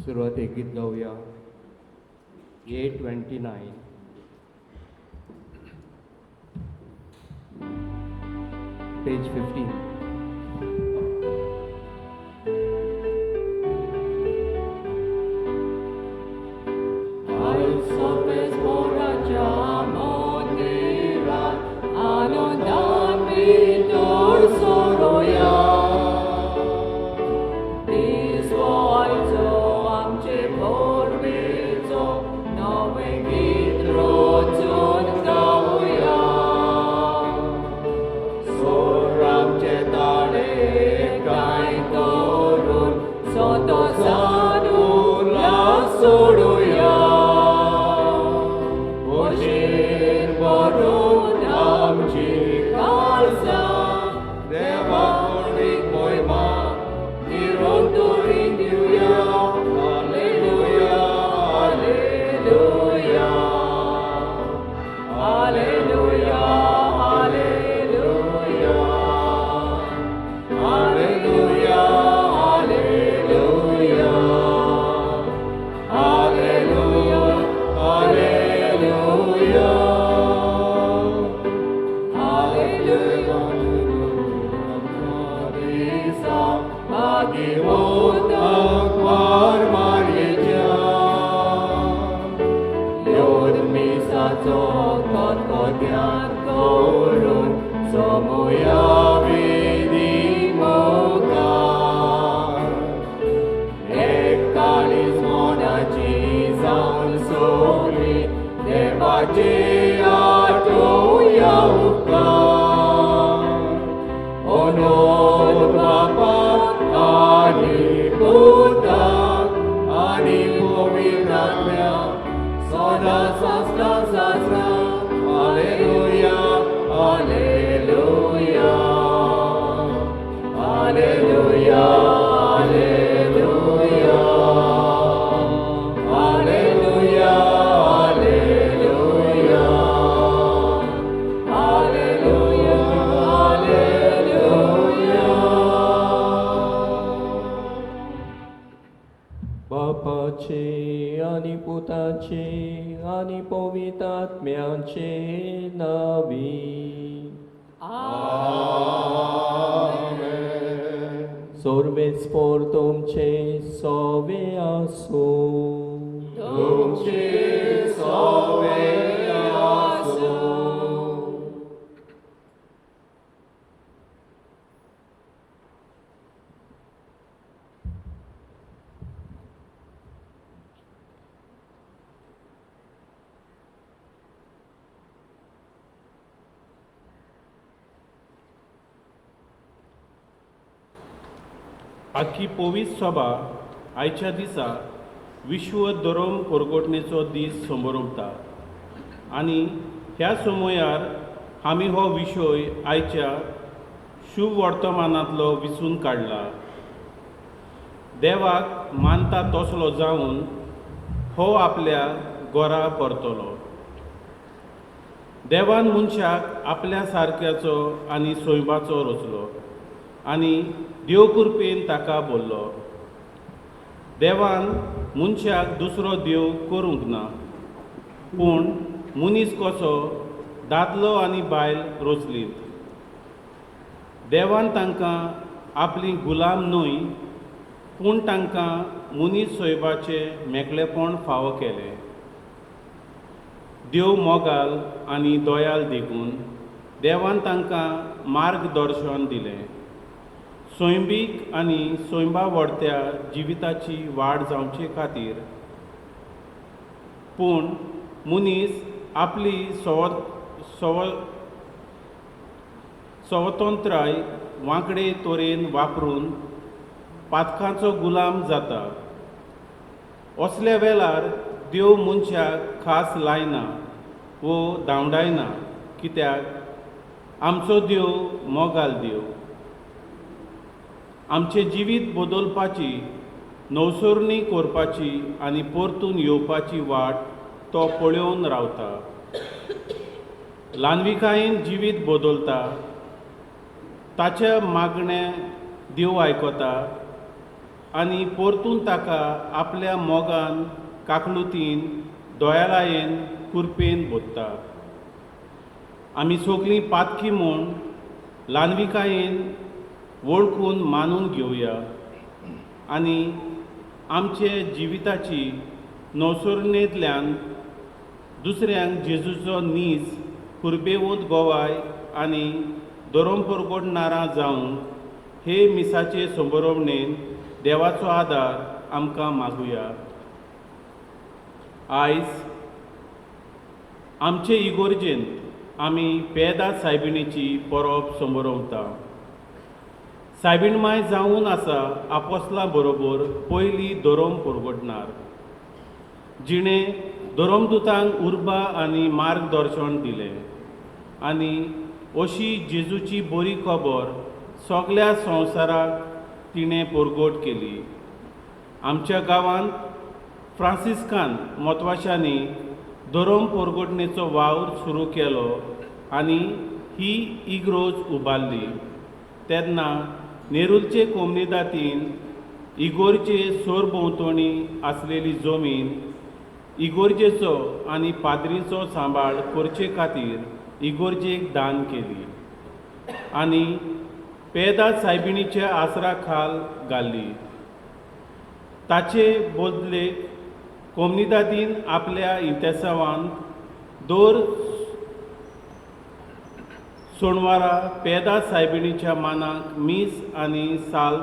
सुरवातेक गीत गावया 829. Page 15. आनंदान भितर सोडुया. दीस आयचो आमचे परबेचो, नवें गीत रचून गावया. सोर आमचे ताळे एकठांय करून संतोसान उल्हास सोडुया. खोशयेन भरून आमची काळजां, देवा कुडीक मोयमा निरंतरी दिवया. Hallelujah, hallelujah, hallelujah, hallelujah, hallelujah, hallelujah, hallelujah, hallelujah, hallelujah. दिसा भाग्यवंतांक वार मारयेच्या, येवन मिसाचो खतखत्यान करून सोमुया वेदी मुखार. एक काळीज मनाची जावन सगळी देवाचे आठोवया उपकार. ओनोर बापाक आनी पुताक आनी पवित्र आत्म्याक, सदा सासणा सासणा. Hallelujah, hallelujah, hallelujah, hallelujah, hallelujah, hallelujah, hallelujah, hallelujah. बापाचे आनी पुताचे आनी पवित्र आत्म्याचे नावी. आमेन. सर्वेस्पर तुमचे सवे आसूं. तुमचे सवे आसूं. आख्खी पवित्र सभा आयच्या दिसा विश्व धर्म परगटणेचो दीस समरोवता आनी ह्या समयार आमी हो विशय आयच्या शुभ वर्तमानांतलो विसून काडला. देवाक मानता तसलो जावन हो आपल्या घरा परतलो. देवान मनशाक आपल्या सारक्याचो आनी सोयबाचो रचलो आनी देव कृपेन ताका बोल्लो. देवान मनशाक दुसरो देव करूंक ना, पूण मनीस कसो दादलो आनी बायल रचलीत. देवान तांकां आपली गुलाम न्हय, पूण तांकां मनीस सोयबाचें मेकळेपण फावो केलें. देव मोगाल आनी दयाल देखून देवान तांकां मार्गदर्शन दिलें, सैमीक आनी सैमा व्हडत्या जिविताची वाड जावचे खातीर. पूण मनीस आपली स्वतंत्राय वांकडे तरेन वापरून पातकांचो गुलाम जाता. असल्या वेळार देव मनशाक खास लायना वो धांवडायना, कित्याक आमचो देव मोगाल देव. आमचें जिवीत बदलपाची, नवसरणी करपाची आनी परतून येवपाची वाट तो पळोवन रावता. ल्हानविकायेन जिवीत बदलता, ताच्या मागणें देव आयकता. आनी परतून ताका आपल्या मोगान, काकलुतीन, दोयालायेन, कुरपेन बोत्ता. आमी सगळीं पातकी म्हूण ल्हानविकायेन वळखून मानून घेवया आनी आमचे जिविताची नवसरणेंतल्यान दुसऱ्यांक जेजूचो नीज कुरबेवंत गोवाय आनी धर्म परगटणारां जावंक हे मिसाचे संबरोवणेन देवाचो आदार आमकां मागुया. आयज आमचे इगोर्जेंत आमी पेदा सायबिणीची परब समरोवता. सायबीण माय जावन आसा आपोसला बरोबर पयली धर्म परगटणार, जिणें धर्मदुतांक उर्बा आनी मार्गदर्शन दिलें आनी अशी जेजूची बरी खबर सगल्या संवसाराक तिणें परगट केली. आमच्या गांवांत फ्रांसिस्कान म्हत्वाशांनी धर्म परगटणेचो वावर सुरू केलो आनी ही इगरोज उबारली. तेन्ना नेरुलचे कोमनिदातीन इगोरचे सरभोंवतणी आसलेली जमीन इगोर्जेचो आनी पाद्रीचो सांबाळ करचे खातीर इगोर्जेक दान केली आनी पेदा सायबिणीच्या आसरा खाल घाल्ली. ताचे बदलेक कोमनिदादीन आपल्या इतिहासावान दर सोणवारा पेदा सायबिणीच्या मानाक मीस आनी साल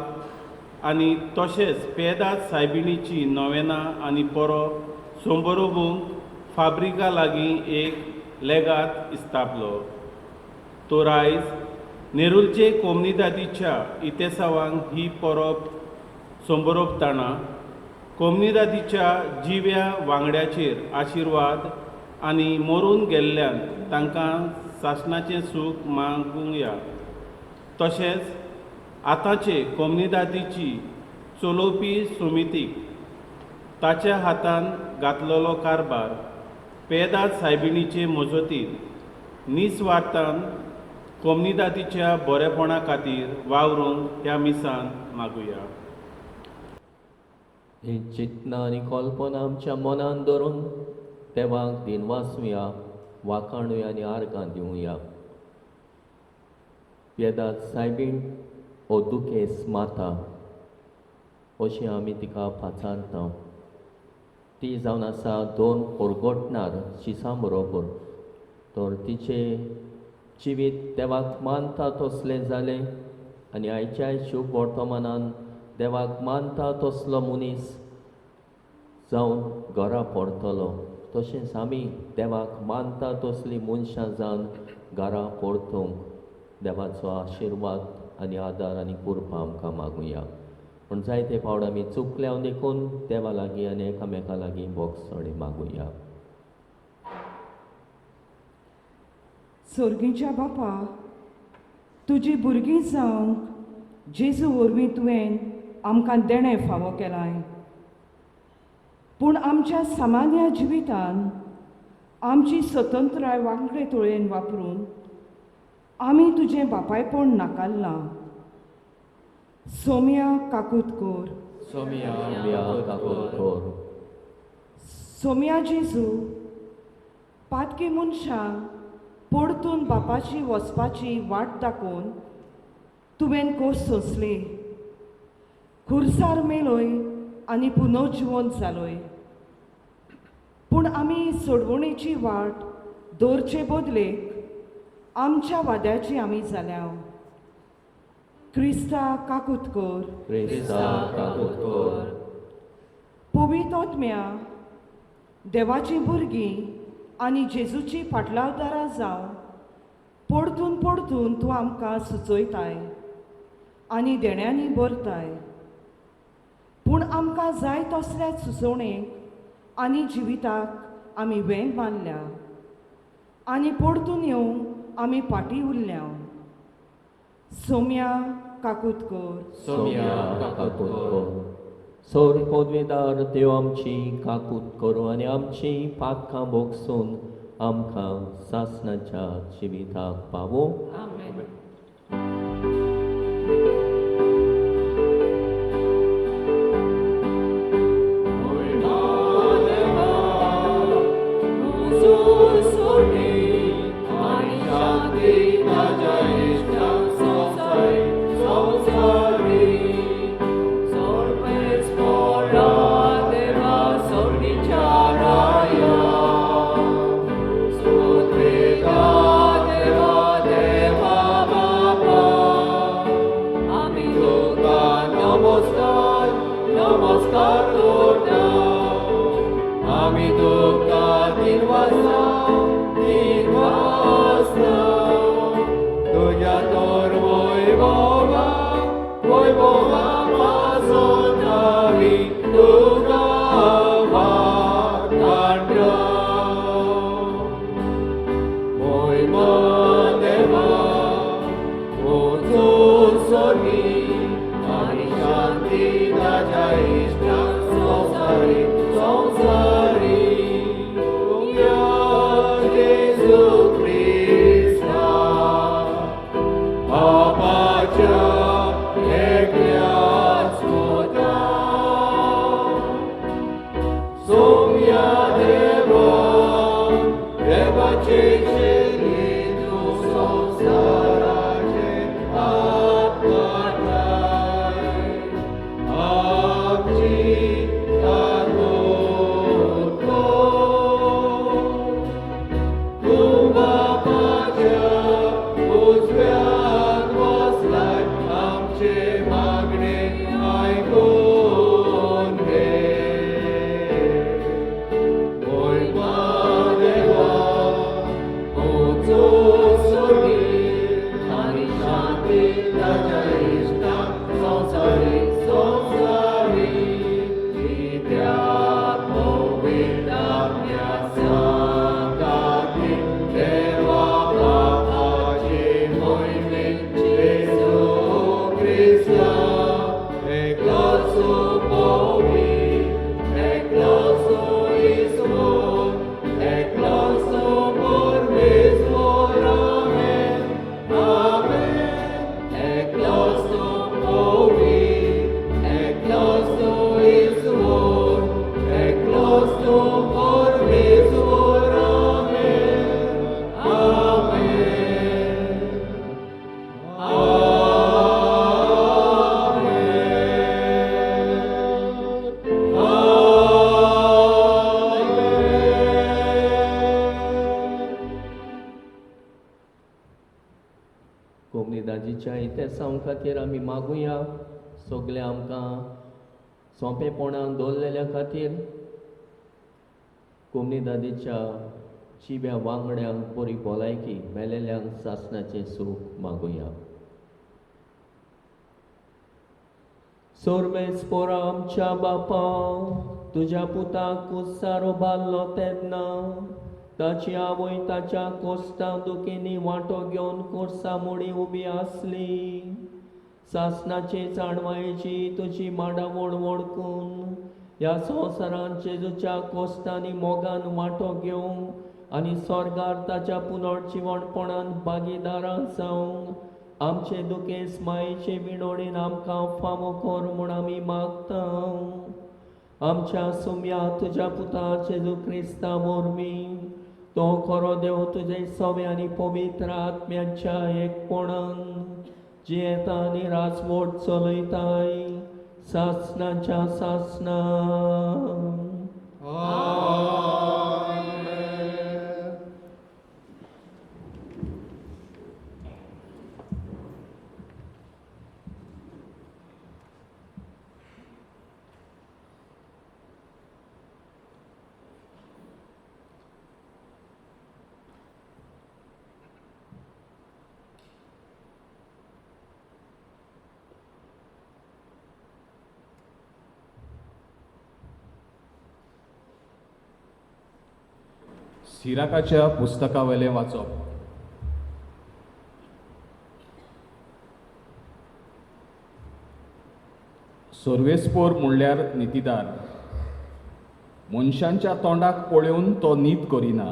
आनी तशेंच पेदा सायबिणीची नवेना आनी परब सोंबरोवंक फाब्रिका लागीं एक लेगात इस्तापलो. तर आयज नेरुलचे कोमनिदादीच्या इतिहासावांक ही परब सोंबरोवतना कोमनिदादीच्या जिव्या वांगड्याचेर आशिर्वाद आनी मरून गेल्ल्यान तांकां सासणाचें सूख मागुया. तशेंच आतांचे कोमनिदादीची चलोवपी समितीक ताच्या हातान घातलेलो कारभार पेदाद सायबिणीचे मजतीन निस्वार्थान कोमनिदादीच्या बरेपणा खातीर वावरूंक ह्या मिसान मागुया. ही चिंतना आनी कल्पना आमच्या मनान धरून देवाक दिनवासुया, वाखाणुया आनी आर्गां दिवया. पेदाद सायबीण ओ दुखेस माता अशें आमी तिका पाचारता. ती जावन आसा दोन परगटणार शिसां बरोबर, तर तिचें जिवीत देवाक मानता तसलें जालें आनी आयच्याय शुभ वर्तमानान देवाक मानता तसलो मनीस जावन घरा परतलो. तशेंच आमी देवाक मानता तसलीं मनशां जावन घरा परतूंक देवाचो आशिर्वाद आनी आदार आनी कृपा आमकां मागुया. पूण जायते फावट आमी चुकल्या देखून देवा लागीं आनी एकामेका लागीं बोगसणी मागुया. सोर्गीच्या बापा, तुजी भुरगीं जावंक जेजू वरवीं तुवें आमकां देणें फावो केलां. पूण आमच्या सामान्य जिवितान आमची स्वतंत्राय वांकडे तुळेन वापरून आमी तुजें बापायपण नाकारलां. सोम्या काकूत कर. सोम्या काकूत कर. सोम्या जेजू, पातकी मनशां परतून बापाची वचपाची वाट दाखोवन तुवें कोस सोंसली, खुर्सार मेलोय आनी पुनर्जिवंत जालोय. पूण आमी सोडवणेची वाट दवरचे बदलेक आमच्या वाद्याची आमी जाल्या. क्रिस्ता काकूत कर. क्रिस्ता काकूत कर. पवित्र आत्म्या, देवाचीं भुरगीं आनी जेजूची फाटलावदारां जावं परतून परतून तूं आमकां सुचयताय आनी देण्यांनी भरताय. पूण आमकां जाय तसल्या सुचोवणेक आनी जिविताक आमी वेंग मारल्या आनी परतून येवंक आमी फाटीं उरल्या. सोम्या काकूत कर. सोम्या काकूत कर. सोर पदवेदार देव आमची काकूत करूं आनी आमची पातकां भोगसून आमकां सासणाच्या जिविताक पावों. आमेन. आमी तुका दिनवासा दिनवासा तुज्या तर वैभवा वैभवा पासून आमी तुका वाखाणटा. मोहिमा देवा वचून स्वर्गी आनी शांती ताज्या इश्टांक संवसारी संवसारी. तुमच्या जेजू क्रिस्ता बापाच्या एकल्याच पुता सोम्या देवा देवाचे चेली तूं संवसाराचे पाप काडटाय आमची काकूत कर. तूं बापाच्या उजव्यान बसलाय आमचे मागणे आयकून घे. मोहिमा देवा वचून स्वर्गी आनी शांती ताज्या इश्टांक संवसारी संवसारी. कित्याक पवित्र आत्म्या सांगाती देवा बापाचे मोहिमेन जेजू क्रिस्ता एकलोच पवित्र एकलोच ईश्वर एकलोच परमेश्वर. आमेन आमेन. एकलोच पवित्र एकलोच ईश्वर एकलोच परमेश्वर. आमेन आमेन आमेन आमेन. कोमनीदाजीच्या इतेसांव खातीर आमी मागुया सगळे आमकां सोंपेपणान दवरलेल्या खातीर. कोमनीदादीच्या जिव्या वांगड्यांक बरी भलायकी, मेलेल्यांक सासणाचें सूख मागुया. सोरमेस्पोरा आमच्या बापा, तुज्या पुताक कुस्सार उबारलो तेन्ना ताची आवय ताच्या कोस्ता दुखींनी वांटो घेवन कोर्सा मुडी उबी आसली. सासणाचे जाणवायेची तुजी मांडावळ वळखून ह्या संवसारांत जेजूच्या कोस्तांनी मोगान वांटो घेवंक आनी स्वर्गार ताच्या पुनर्जिवणपणान भागीदारां जावंक आमचे दुखेस मायेचे विणोणीन आमकां फावो कर म्हूण आमी मागता. आमच्या सुम्या तुज्या पुता जेजू क्रिस्ता वरवीं. तो खरो देव तुजे सवे आनी पवित्र आत्म्याच्या एकपणान जियेता आनी राजवट चलयताय सासणाच्या सासणा. आमेन. सिराकाच्या पुस्तकावेलें वाचप. सर्वेस्पोर म्हणल्यार नितीदार. मनशांच्या तोंडाक पळोवन तो नीत करिना.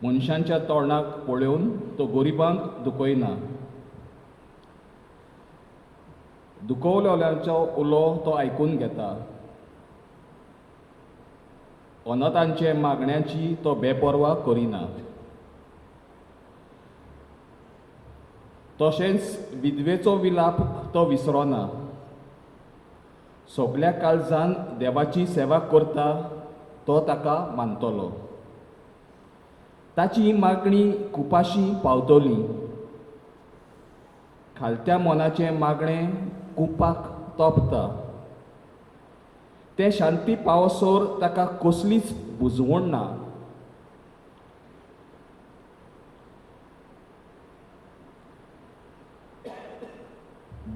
मनशांच्या तोंडाक पळोवन तो गरिबांक दुखयना. दुखवलेल्यांचो उलो तो आयकून घेता. अनाथांचे मागण्याची तो बेपर्वा करिना. तशेंच विधवेचो विलाप तो विसरोना. सगल्या काळजान देवाची सेवा करता तो ताका मानतलो. ताची मागणी कुपाशी पावतली. खालत्या मनाचें मागणें कुपाक तोपता. तें शांती पावसर ताका कसलीच बुजवण ना.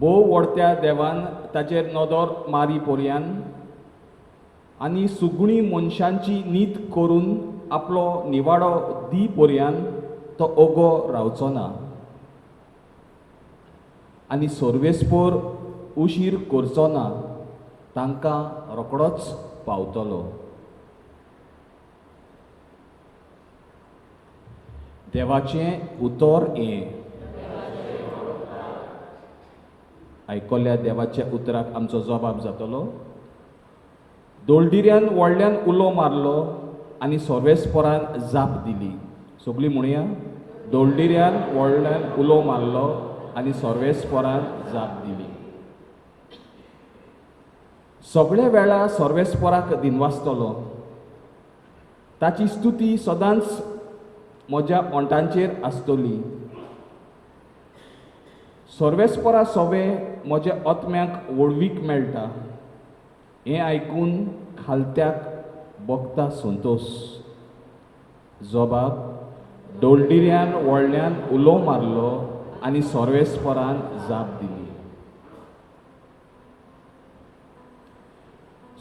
भोव व्हडत्या देवान ताचेर नदर मारी पोरयान आनी सुगणी मनशांची नीत करून आपलो निवाडो दी पोरयान तो ओगो रावचो ना आनी सर्वेस्पोर उशीर करचो ना, तांकां रोखडोच पावतलो. देवाचें उतर हें. आयकल्या देवाच्या उतराक आमचो जबाब जातलो. दोलडिऱ्यान व्हडल्यान उलो मारलो आनी सर्वेस्पोरान जाप दिली. सगळीं म्हणया, दोलडिऱ्यान व्हडल्यान उलो मारलो आनी सर्वेस्पोरान जाप दिली. सगळ्या वेळा सर्वेस्पोराक दिनवासतलो, ताची स्तुती सदांच म्हज्या ओंठांचेर आसतली. सर्वेस्पोरा सोवे म्हज्या आत्म्याक व्हडवीक मेळटा, हें आयकून खालत्याक भोगता संतोश. जबाब दोलडिऱ्यान व्हडल्यान उलो मारलो आनी सर्वेस्पोरान जाप दिली.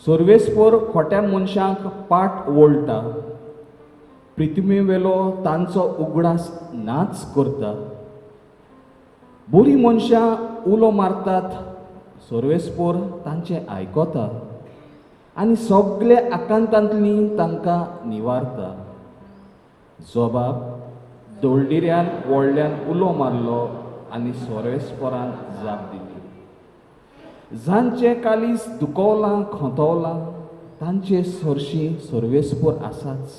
सर्वेस्पोर खोट्या मनशांक पाट वळटा, पृथ्वीवेलो तांचो उगडास नाच करता. बरीं मनशां उलो मारतात, सर्वेस्पोर तांचें आयकता आनी सगळे आकांतांतली तांकां निवारता. जबाब दोलडिऱ्यान व्हडल्यान उलो मारलो आनी सर्वेस्पोरान जाप दिली. जांचें कालीस दुखवलां खोंतवलां तांचे सरशीं सर्वेस्पोर आसाच.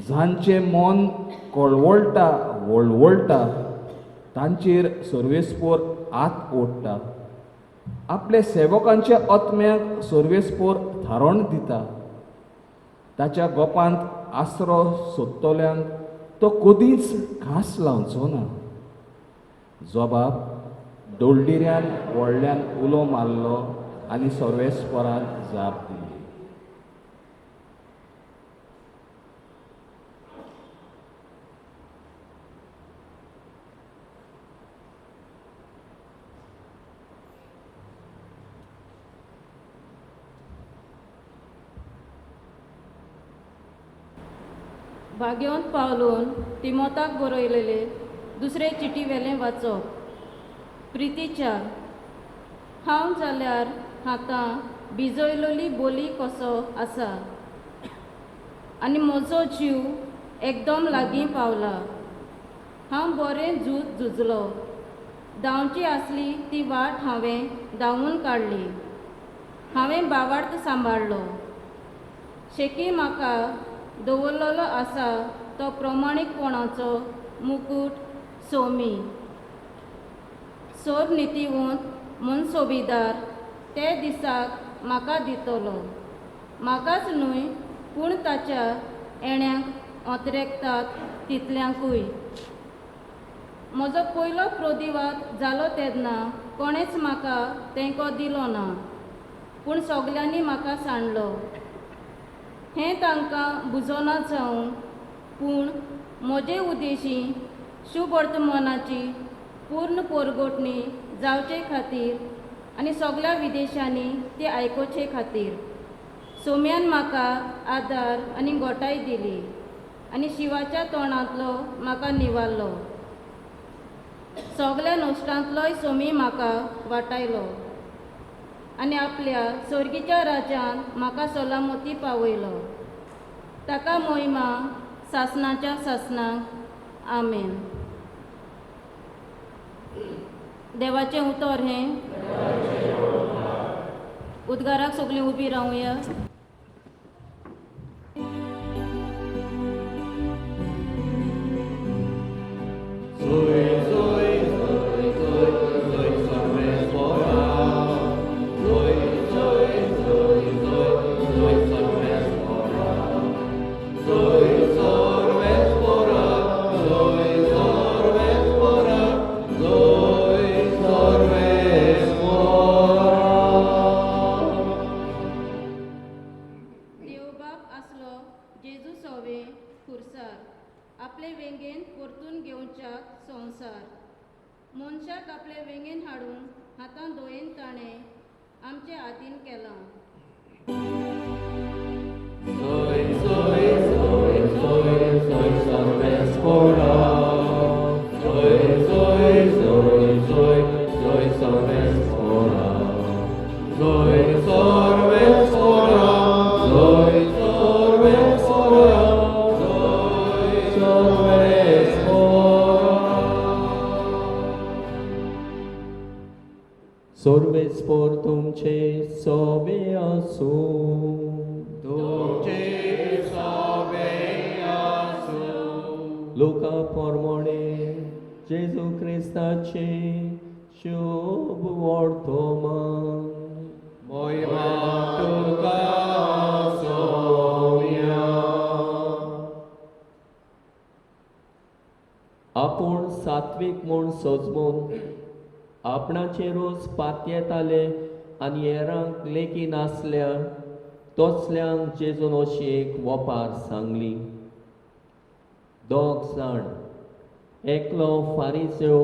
जांचें मन कळवळटा वळवळटा तांचेर सर्वेस्पोर हात ओडटा. आपल्या सेवकांच्या आत्म्याक सर्वेस्पोर थारण दिता. ताच्या गोपांत आसरो सोदतल्यांक तो कदींच घास लावचो ना. जबाब दोलडिऱ्यान व्हडल्यान उलो मारलो आनी सर्वेस्पोरान जाप दिली. भाग्यवंत पावलून तिमोताक बरयलेले दुसरे चिटी वेलें वाचप. प्रितीच्या हांव जाल्यार हातां भिजयलोली बोली कसो आसा आनी म्हजो जीव एकदम लागीं पावला. हांव बरें झूज झुजलो, धांवची आसली ती वाट हांवें धांवून काडली, हांवें बावार्थ सांबाळ्ळो. शेकी म्हाका दवरलेलो आसा तो प्रमाणीकपणाचो मुकूट सोमी सोर नितीवंत मनसोबीदार ते दिसाक म्हाका दितलो. म्हाकाच न्हय पूण ताच्या येण्यांक ओतरेकतात तितल्यांकूय. म्हजो पयलो प्रदिवाद जालो तेन्ना कोणेच म्हाका तेंको दिलो ना, पूण सगल्यांनी म्हाका सांडलो. हें तांकां बुजोना जावं, पूण म्हजे उद्देशी शुभवर्तमानाची पूर्ण पोरगोटणी जावचे खातीर आनी सगल्या विदेशांनी ती आयकुचे खातीर सोम्यान म्हाका आदार आनी गोटाय दिली आनी शिवाच्या तोंडांतलो म्हाका निवारलो. सगल्या नश्टांतलोय सोमी म्हाका वाटायलो आनी आपल्या स्वर्गीच्या राज्यान म्हाका सलामती पावयलो. ताका मोहिमा सासनाच्या सासनाक. आमेन. देवाचें उतर हें. उद्गाराक सगळीं उबी रावया. ताणें आमचे आदीन केलां. Zoe, Zoe, Zoe, Zoe, Zoe, Sorvespora. Zoe, Zoe, Zoe, Zoe, Zoe, Sorvespora. Zoe, Sorvespora. Zoe, Sorvespora. Zoe, Sorvespora. सोर्वेस्पोर तुमचे सोबे आसूं. तुमचे सोबे आसूं. लुका पोरमोणे जेजू क्रिस्ताचे शुभ वर्तमान. मोहिमा तुका सोम्या. आपूण सात्वीक म्हूण सजमून आपणाचेरूच पातयेताले आनी हेरांक लेखी नासल्या तसल्यांक जेजून अशी एक वपार सांगली. दोग जाण, एकलो फारिसेव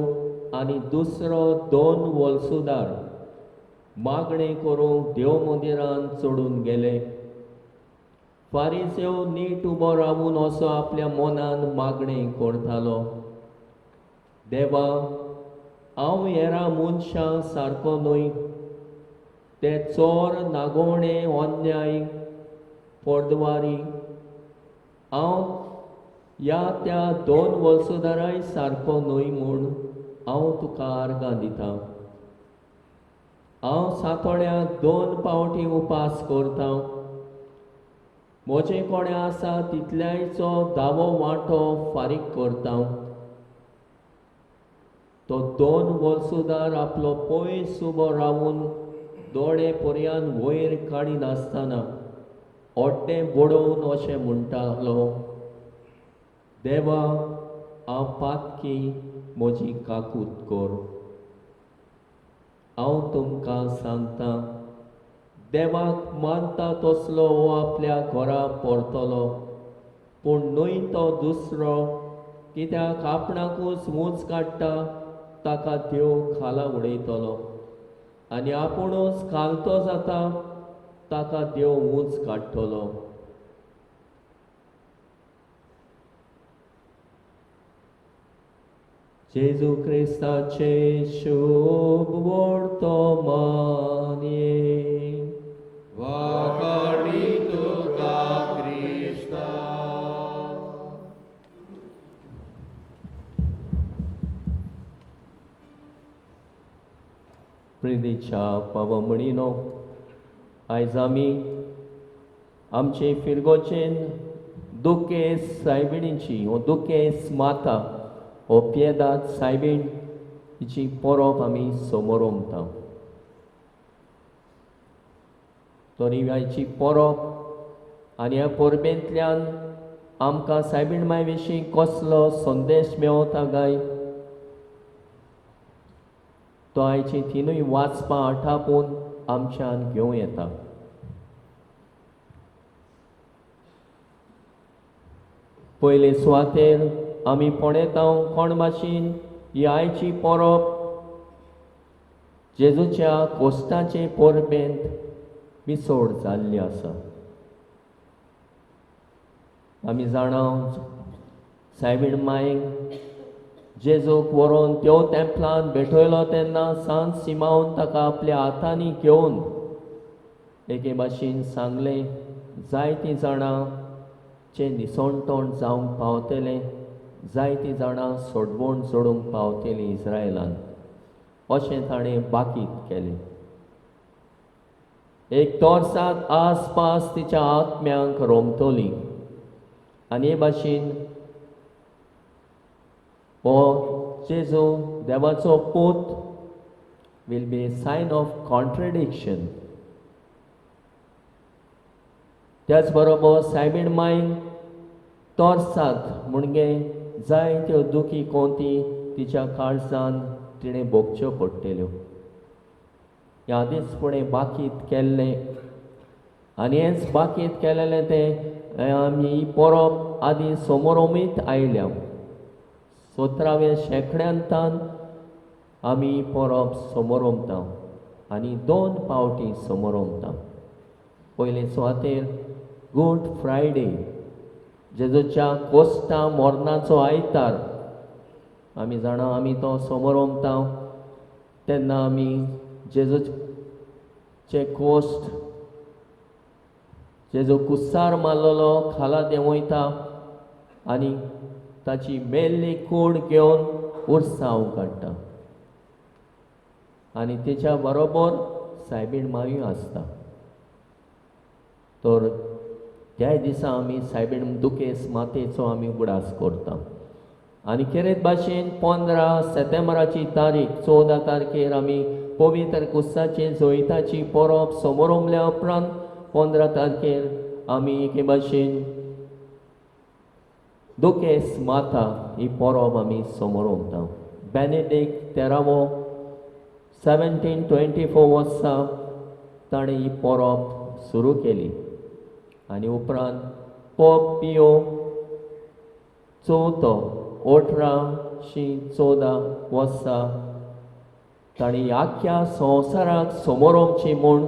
आनी दुसरो दोन वलसुदार, मागणें करूंक देव मंदिरान चडून गेले. फारिसेव नीट उबो रावून असो आपल्या मनान मागणें करतालो, देवा, हांव हेरां मनशां सारको न्हय, ते चोर, नागोवणे, अन्याय, पोरद्वारी. हांव ह्या त्या दोन वलसुदाराय सारको न्हय म्हूण हांव तुका आर्गां दितां. हांव सातोळ्याक 2 पावटी उपास करतां. म्हजे कडेन आसा तितल्यायचो दावो वांटो फारीक करता. तो 2 वलसुदार आपलो पयस उबो रावून दोळे पर्यान वयर काडिनासतना ओड्डें बडोवन अशें म्हणटालो, देवा, हांव पातकी, म्हजी काकूत कर. हांव तुमकां सांगता, देवाक मानता तसलो हो आपल्या घरा परतलो, पूण न्हय तो दुसरो, कित्याक आपणाकूच ऊंच काडटा ताका देव खाला उडयतलो, आनी आपुणूच खालतो जाता ताका देव ऊंच काडटलो. जेजू क्रिस्ताचे शुभ वर्तमान. वाखाणी तुका क्रिस्ता. प्रितीच्या पावमणिनो, आयज आमी आमचे फिरगोचेन दुखेस सायबिणीची हो दुखेस माता हो पियेदाद सायबीण हिची परब आमी समोरमता. तरी आयची परब आनी ह्या परबेंतल्यान आमकां सायबीण माय विशीं कसलो संदेश मेवता काय तो आयची तिनूय वाचपां आठापून आमच्यान घेवं येता. पयले सुवातेर आमी पळयता कोण भाशेन ही आयची परब जेजूच्या कोश्टाचे परबेंत मिसोड जाल्ली आसा. आमी जाणा सायबीण मायक जेजूक व्हरोन त्यो तेंपलान भेटयलो तेन्ना सांत सिमावन ताका आपल्या हातांनी घेवन एके भाशेन सांगलें, जायतीं जाणां जे निसणटण जावंक पावतले, जायतीं जाणां सोडवण जोडूंक पावतलीं इस्रायलान, अशें ताणें बाकीत केलें. एक तोर्सात आसपास तिच्या आत्म्यांक रोमतली आनी हे भाशेन हो जेजू देवाचो पूत will be a sign of contradiction. त्याच बरोबर सायबीण मायन तोर्सात म्हणजे जायत्यो दुखी कोंती तिच्या काळजान तिणें भोगच्यो पडटल्यो. ह्या आदींच फुडें बाकीत केल्लें आनी हेंच बाकीत केलेलें तें आमी परब आदीं समोरोमीत आयल्या. 17व्या शेंकड्यांतान आमी परब समोरमता. आनी 2 पावटी समोरमता. पयले सुवातेर गूड फ्रायडे, जेजूच्या कोस्ता मोरनाचो आयतार आमी जाणा आमी तो समोरमता. तेन्ना आमी जेजूचे कोस्ट, जेजू कुसार मारलेलो खाला देंवयता आनी ताची मेल्ली कूड घेवन उरसांव काडटा आनी तेच्या बरोबर सायबीण मायूय आसता. तर त्या दिसा आमी सायबीण दुखेस मातेचो आमी उगडास करता. आनी खेरीत भाशेन 15 सप्टेंबराची तारीख 14 तारखेर आमी पवित्र कुसाचे जैताची परब समोरमल्या उपरांत 15 तारखेर आमी एके भाशेन दुखेस माता ही परब आमी समोरमता. बेनेडिक्ट तेरावो 1724 वर्सा ताणें ही परब सुरू केली आनी उपरांत पोप पियो चवथो 1814 वर्सा ताणें आख्ख्या संवसाराक समोरमची म्हूण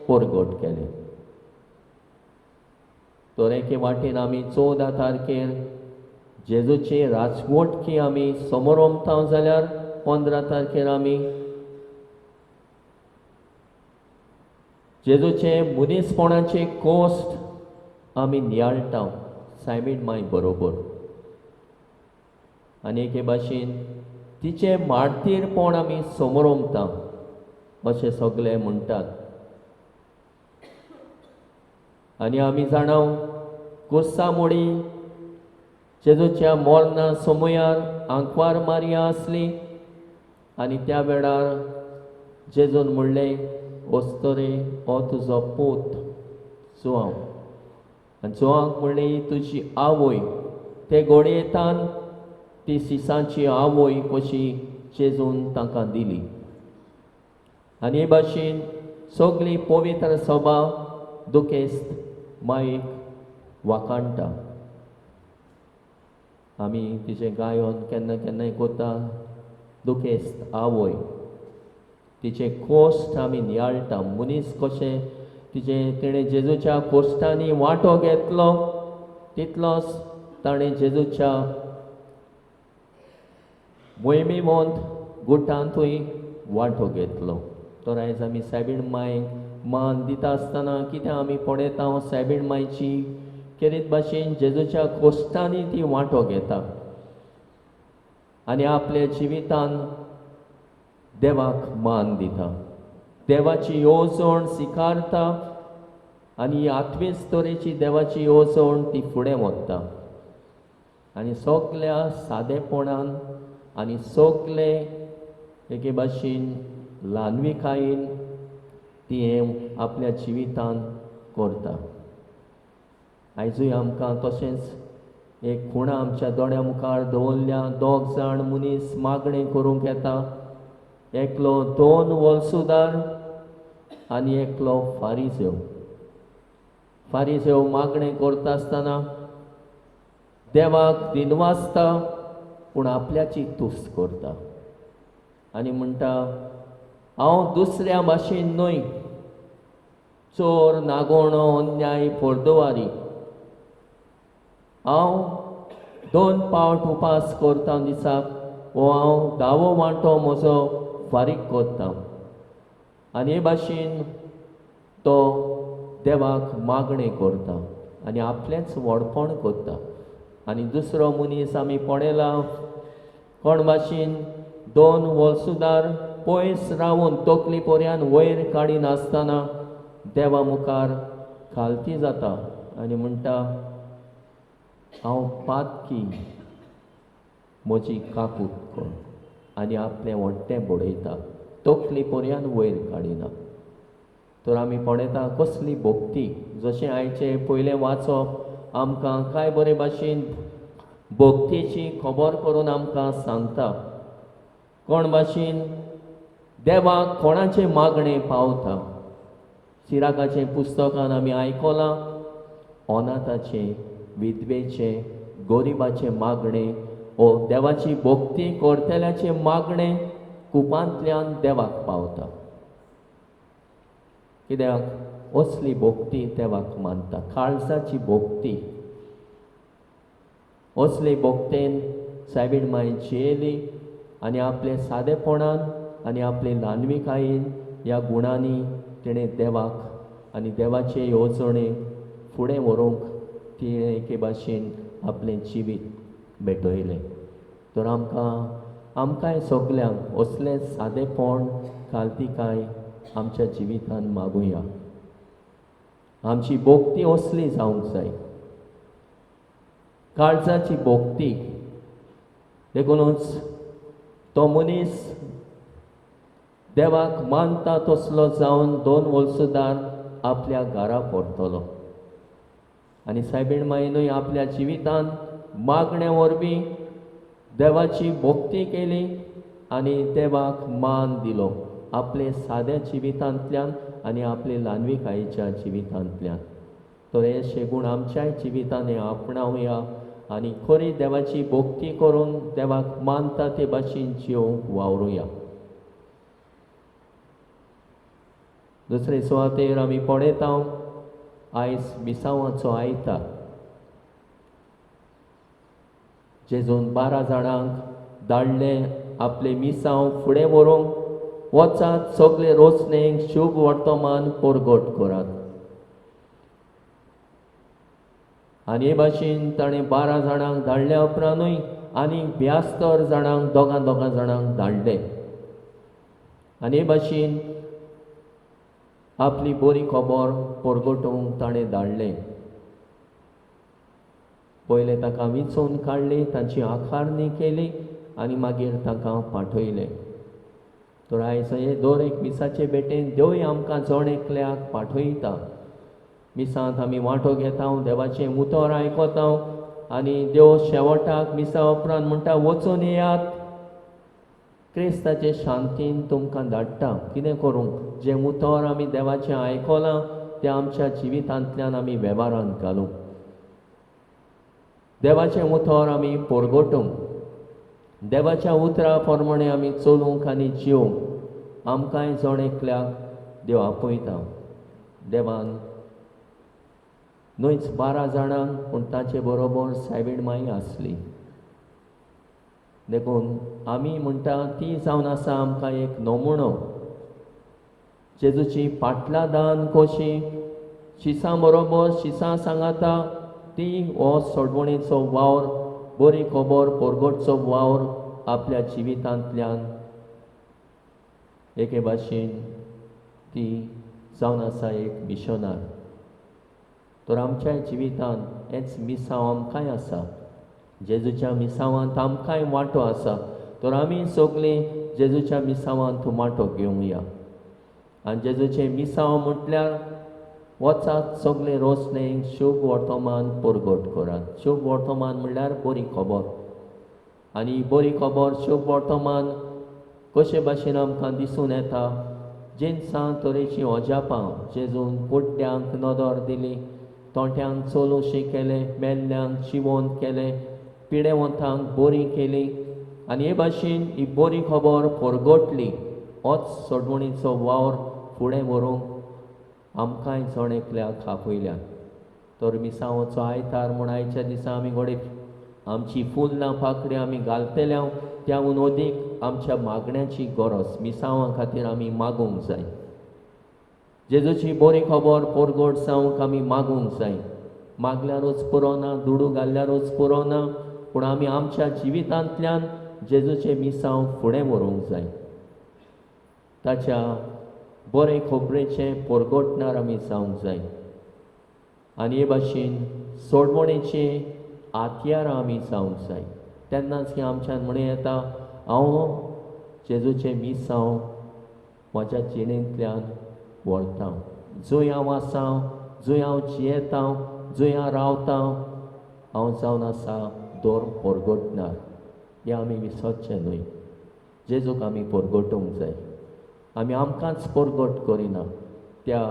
परगट केलें. तर एके वाटेन आमी 14 तारखेर जेजूची राजवटकी आमी समोरमता जाल्यार 15 तारखेर आमी जेजूचे मनीसपणाचे कोस्ट आमी नियाळटा सायबीण माय बरोबर. आनी एके भाशेन तिचें मार्तीरपण आमी समोरमता अशें सगळे म्हणटात. आनी आमी जाणाव कुर्सा मोडी जेजूच्या मरणा समयार आंकवार मारिया आसली आनी त्या वेळार जेजून म्हणलें, वस्तरे हो तुजो पूत जुआंव. आनी जुआंक म्हणलें, ही तुजी आवय. ते घोडयेतान ती सिसांची आवय कशी जेजून तांकां दिली. आनी हे भाशेन सगळी पवित्र सभा दुखेस्त माईक वाखाणटा. आमी तिचें गायन केन्ना केन्नाय कोता, दुखेस्त आवय. तिचें कोश्ट आमी नियाळटा, मनीस कशें तिचें तिणें जेजूच्या कोश्टांनी वांटो घेतलो तितलोच ताणें जेजूच्या मोहिमेवंत गुटांतूय वांटो घेतलो. तर आयज आमी सायबीण मायक मान दिता आसतना कितें आमी पळयता, सायबीण मायची खेरीत भाशेन जेजूच्या कोश्टांनी ती वांटो घेता आनी आपल्या जिवितान देवाक मान दिता, देवाची येवजण स्विकारता आनी आत्मीच तरेची देवाची येवजण ती फुडें वता. आनी सगल्या सादेपणान आनी सगले एके भाशेन ल्हानविकायेन ती हें आपल्या जिवितान करता. आयजूय आमकां तशेंच एक खुणा आमच्या दोळ्या मुखार दवरल्या. 2 जाण मनीस मागणें करूंक येता, एकलो 2 वलसुदार आनी एकलो फारिजेव. फारिजेव मागणें करता आसतना देवाक दिनवासता पूण आपल्याची तुस्त करता आनी म्हणटा, हांव दुसऱ्या भाशेन न्हय, चोर, नागोणो, अन्याय, फोर्दवारी. हांव 2 पावट उपास करता दिसाक, वो हांव 10वो वांटो म्हजो फारीक करता. आनी हे भाशेन तो देवाक मागणें करता आनी आपलेंच व्हडपण करता. आनी दुसरो मनीस आमी पळयला, कोण भाशेन 2 वलसुदार पयस रावून तकली पर्यान वयर काडिनासतना देवा मुखार खालती जाता आनी म्हणटा, हांव पातकी, म्हजी काकूत कर, आनी आपलें व्हडटें बडयता, तकली पर्यान वयर काडिना. तर आमी पळयता कसली भक्ती. जशें आयचें पयलें वाचप आमकां कांय बरे भाशेन भक्तीची खबर करून आमकां सांगता, कोण भाशेन देवाक कोणाचें मागणें पावता. सिराकाचें पुस्तकान आमी आयकलां, अनाथाचें, विधवेचें, गरिबाचें मागणें ओ देवाची भक्ती करतल्याचें मागणें कुपांतल्यान देवाक पावता. कित्याक असली भोक्ती देवाक मानता, काळजाची भोक्ती. असले भोक्तेन सायबीण माय जियेली आनी आपले सादेपणान आनी आपले ल्हानविकायेन ह्या गुणांनी तिणें देवाक आनी देवाचे येवजणे फुडें व्हरूंक तिणें एके भाशेन आपलें जिवीत भेटयलें. तर आमकां आमकांय सगल्यांक असलें सादेपण काल्तिकाय आमच्या जिवितान मागुया. आमची भोक्ती असली जावंक जाय, काळजाची भोक्ती. देखूनच तो मनीस देवाक मानता तसलो जावन 2 वोल्सुदार आपल्या घरा परतलो. आनी सायबीण मायनूय आपल्या जिवितान मागणे वरवीं देवाची भक्ती केली आनी देवाक मान दिलो आपले साद्या जिवितांतल्यान आनी आपले ल्हानविकायेच्या जिवितांतल्यान. तर हे शेगूण आमच्याय जिवितांनी आपणावया आनी खरी देवाची भक्ती करून देवाक मानता ते भाशेन जिवंक वावरुया. दुसरे सुवातेर आमी पळयता आयज मिसांवाचो आयतार. जेजून 12 जाणांक धाडले आपले मिसांव फुडें व्हरूंक, वचात सगळे रोसणेक शुभ वर्तमान परगट करात. आनी हे भाशेन ताणें 12 जाणांक धाडल्या उपरांतूय आनी 72 जाणांक दोगां दोगां जाणांक धाडले. आनी हे भाशेन आपली बरी खबर परगटोवंक ताणें धाडलें. पयलें ताका विंचोवन काडली, तांची आकारणी केली आनी मागीर तांकां पाठयलें. तर आयज हे दर एक मिसाचे भेटेन देवूय आमकां जण एकल्याक पाठयता. मिसांत आमी वांटो घेता, देवाचें उतर आयकता आनी देव शेवटाक मिसा उपरांत म्हणटा वचून येयात, क्रिस्ताचे शांतीन तुमकां धाडटा. कितें करूंक, जें उतर आमी देवाचें आयकलां तें आमच्या जिवितांतल्यान आमी वेव्हारांत घालूंक, देवाचें उतर आमी परगटूंक, देवाच्या उतरा प्रमाणे आमी चलूंक आनी जिवंक आमकांय जण एकल्याक देव आपयता. देवान न्हयच 12 जाणांक पूण ताचे बरोबर सायबीण माई आसली. देखून आमी म्हणटा ती जावन आसा आमकां एक नमुनो. जेजूची पाटलां दान कशी शिसां बरोबर शिसां सांगाता ती हो सोडवणेचो वावर, बरी खबर परगटचो वावर आपल्या जिवितांतल्यान एके भाशेन ती जावन आसा एक मिशनार. तर आमच्या जिवितांत हेंच मिसांव आमकांय आसा, जेजूच्या मिसांवांत आमकांय वांटो आसा. तर आमी सगळीं जेजूच्या मिसांवांत वांटो घेवया. आनी जेजूचें मिसांव म्हटल्यार वचात सगळे रोसणेक शुभ वर्तमान परगट करात. शुभ वर्तमान म्हणल्यार बरी खबर. आनी बरी खबर शुभ वर्तमान कशे भाशेन आमकां दिसून येता, जिनसां तरेचीं अजापां जेजून कुड्ड्यांक नदर दिली, तोंट्यांक चलूशी केलें, मेल्ल्यांक जिवंत केलें, पिडेवंतांक बरी केली आनी हे भाशेन ही बरी खबर परगटली. होच सोडवणीचो वावर फुडें व्हरूंक आमकांय जण एकल्याक आपयल्यात. तर मिसांवाचो आयतार म्हूण आयच्या दिसा आमी घडये आमची फुलां पाकड्यो आमी घालतले, त्याहून अदीक आमच्या मागण्याची गरज मिसांवा खातीर आमी मागूंक जाय. जेजूची बरी खबर परगट जावंक आमी मागूंक जाय. मागल्यारूच पुरो ना, दुडू घाल्ल्यारूच पुरो ना, पूण आमी आमच्या जिवितांतल्यान जेजूचें मिसांव फुडें व्हरूंक जाय. ताच्या बरे खबरेचें परगटणार आमी जावंक जाय. आनी हे भाशेन सोडवणेचे आत्यारां आमी जावंक जाय. तेन्नाच हें आमच्यान म्हणूं येता, हांव जेजूचें मिसांव म्हज्या जिणेंतल्यान व्हरता. जंय हांव आसा, जंय हांव जियेता, जंय हांव रावता, हांव जावन आसा दर परगटणार. हें आमी विसरचें न्हय. जेजूक आमी परगटूंक जाय. आमी आमकांच परगट करिना. त्या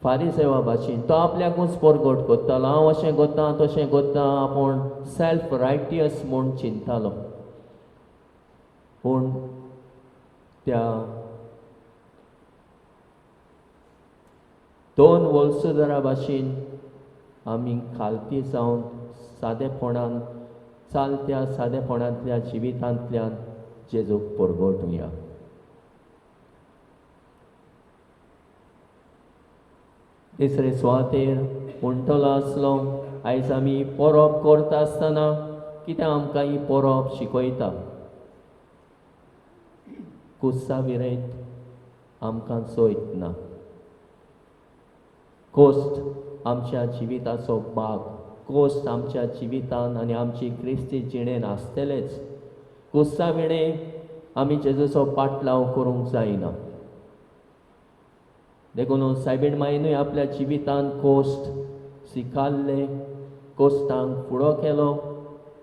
फारीसेवा भाशेन तो आपल्याकूच परगट करतालो, हांव अशें करता तशें करता, आपूण सेल्फ रायटियस म्हूण चिंतालो. पूण त्या दोन वलसुदरा भाशेन आमी खालती जावन सादेपणान चालत्या सादेपणांतल्या जिवितांतल्यान जेजूक परगटुया. तिसरे सुवातेर म्हणटलो आसलो, आयज आमी परब करता आसतना कितें आमकां ही परब शिकयता? कुस्सा विरयत आमकां जैत ना. कोश्ट आमच्या जिविताचो भाग, कोश्ट आमच्या जिवितान आनी आमची क्रिस्ती जिणेन आसतलेच. कुस्सा विणें आमी जेजूचो पाटलाव करूंक जायना. देखून सायबीण मायनूय आपल्या जिवितान कोश्ट स्विकारले, कोश्टांक फुडो केलो,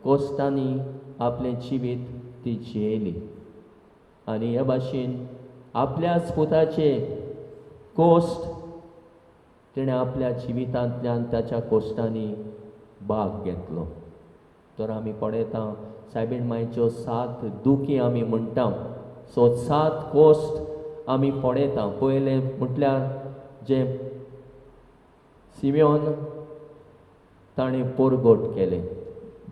कोश्टांनी आपलें जिवीत ती जियेली आनी हे भाशेन आपल्याच पुताचे कोश्ट तिणें आपल्या जिवितांतल्यान ताच्या कोश्टांनी भाग घेतलो. तर आमी पळयता सायबीण मायच्यो 7 दुखी आमी म्हणटा. सो 7 कोश्ट आमी पळयता. पयलें म्हटल्यार जें सिमियोन ताणें परगट केलें,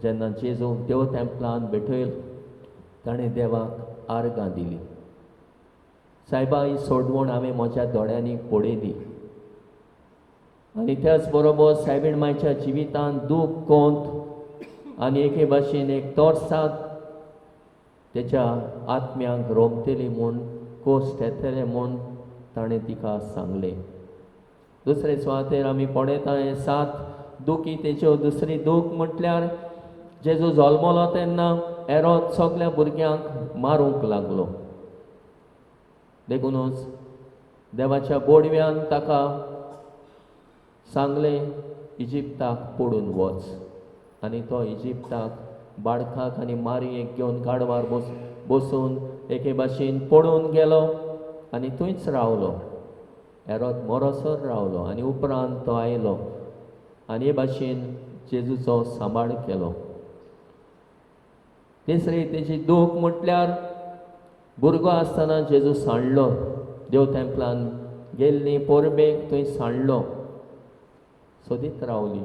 जेन्ना जेजूक देव तेंपलान भेटयलो ताणें देवाक आर्गां दिली. सायबा, ही सोडवण हांवें म्हज्या दोळ्यांनी पळयली. आनी त्याच बरोबर सायबीण मायच्या जिवितान दूख, कोंत आनी एके भाशेन एक तोरसाद तेच्या आत्म्यांक रोमतली म्हूण, कोश्ट येतले म्हूण ताणें तिका सांगलें. दुसरे सुवातेर आमी पळयता हे 7 दुखी. तेच्यो दुसरी दूख म्हटल्यार जेजू जल्मलो तेन्ना एरोद सगल्या भुरग्यांक मारूंक लागलो. देखूनच देवाच्या बोडव्यान ताका सांगलें, इजिप्ताक पडून वच. आनी तो इजिप्ताक बाळकाक आनी मारयेक घेवन गाडवार बसून एके भाशेन पळून गेलो आनी थंयच रावलो. एरोद मरोसर रावलो आनी उपरांत तो आयलो आनी हे भाशेन जेजूचो सांबाळ केलो. तिसरी तेजी दूख म्हटल्यार भुरगो आसतना जेजू सांडलो, देव तेंपलान गेल्ली परबेक थंय सांडलो, सोदीत रावली,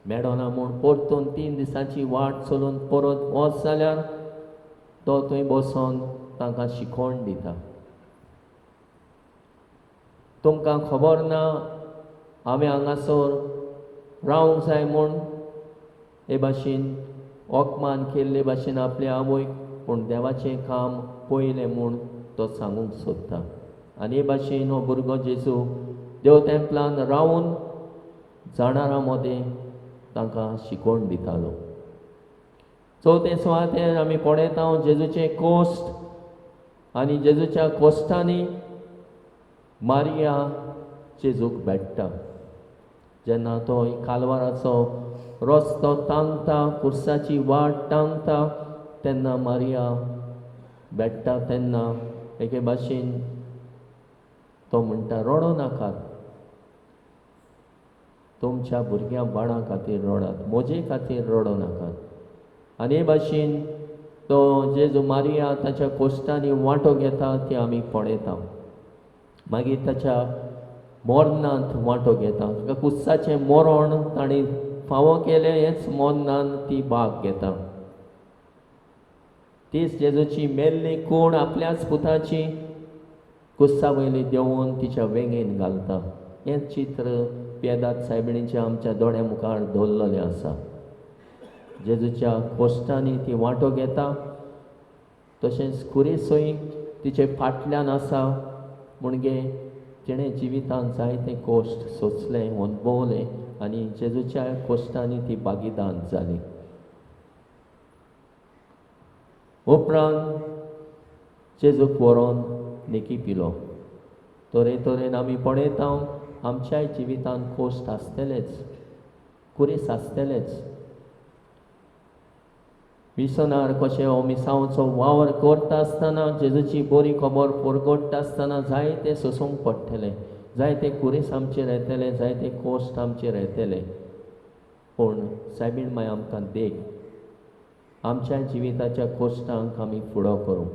मेळना म्हूण परतून 3 दिसांची वाट चलून परत वच जाल्यार तो थंय बसोन तांकां शिकोवण दिता. तुमकां खबर ना हांवें हांगासर रावंक जाय म्हूण हे भाशेन अपमान केल्ले भाशेन आपले आवयक, पूण देवाचें काम पयलें म्हूण तो सांगूंक सोदता. आनी हे भाशेन हो भुरगो जेजू देव तेंपलान रावून जाणारां मदें तांकां शिकोवण दितालो. चवथे सुवातेर आमी पळयता जेजूचें कोश्ट आनी जेजूच्या कोश्टांनी मारिया जेजूक भेट्टा. जेन्ना तो कालवाराचो रस्तो तांगता, कुर्साची वाट तांगता, तेन्ना मारिया भेट्टा. तेन्ना एके भाशेन तो म्हणटा, रडो नाकात, तुमच्या भुरग्यां बाळां खातीर रडात, म्हजे खातीर रडो नाकात. आनी हे भाशेन तो जेजू मारिया ताच्या कोश्टांनी वांटो घेता ती आमी पळयता. मागीर ताच्या मरणांत वांटो घेता. ताका कुस्साचें मरण ताणें फावो केलें, हेच मरणान ती भाग घेता. तीच जेजूची मेल्ली कोण आपल्याच पुताची कुस्सा वयली देंवोवन तिच्या वेंगेन घालता. हें चित्र पियेदाद सायबिणीचें आमच्या दोळ्या मुखार दवरलेलें आसा. जेजूच्या कोश्टांनी ती वांटो घेता, तशेंच खुरीसूय तिचे फाटल्यान आसा. म्हणगे तिणें जिवितांत जायते कोश्ट सोंसले, अणभवले आनी जेजूच्या कोश्टांनी ती भागीदार जाली. उपरांत जेजूक व्हरोन निकी पिलो. तरेतरेन आमी पळयता आमच्याय जिवितांत कोश्ट आसतलेच, कुरीस आसतलेच. मिसनार कशें हो मिसांवचो वावर करता आसतना, जेजूची बरी खबर परगट्टा आसतना जायते सोंसूंक पडटलें, जायते कुरीस आमचेर येतले, जायते कोश्ट आमचेर येतले. पूण सायबीण माय आमकां देख, आमच्या जिविताच्या कोश्टांक आमी फुडो करूं.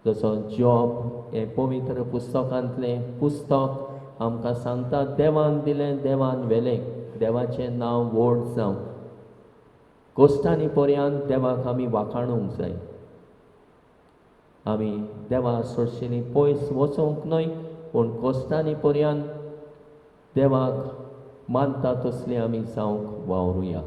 जसो जॉब हें पवित्र पुस्तकांतलें पुस्तक आमकां सांगता, देवान दिलें देवान व्हेलें, देवाचें नांव व्हड जावं. कोश्टांनी पर्यांत देवाक आमी वाखाणूंक जाय. आमी देवा सोडशिनी पयस वचूंक न्हय, पूण कोश्टांनी पर्यांत देवाक मानता तसली आमी जावंक वावरुया.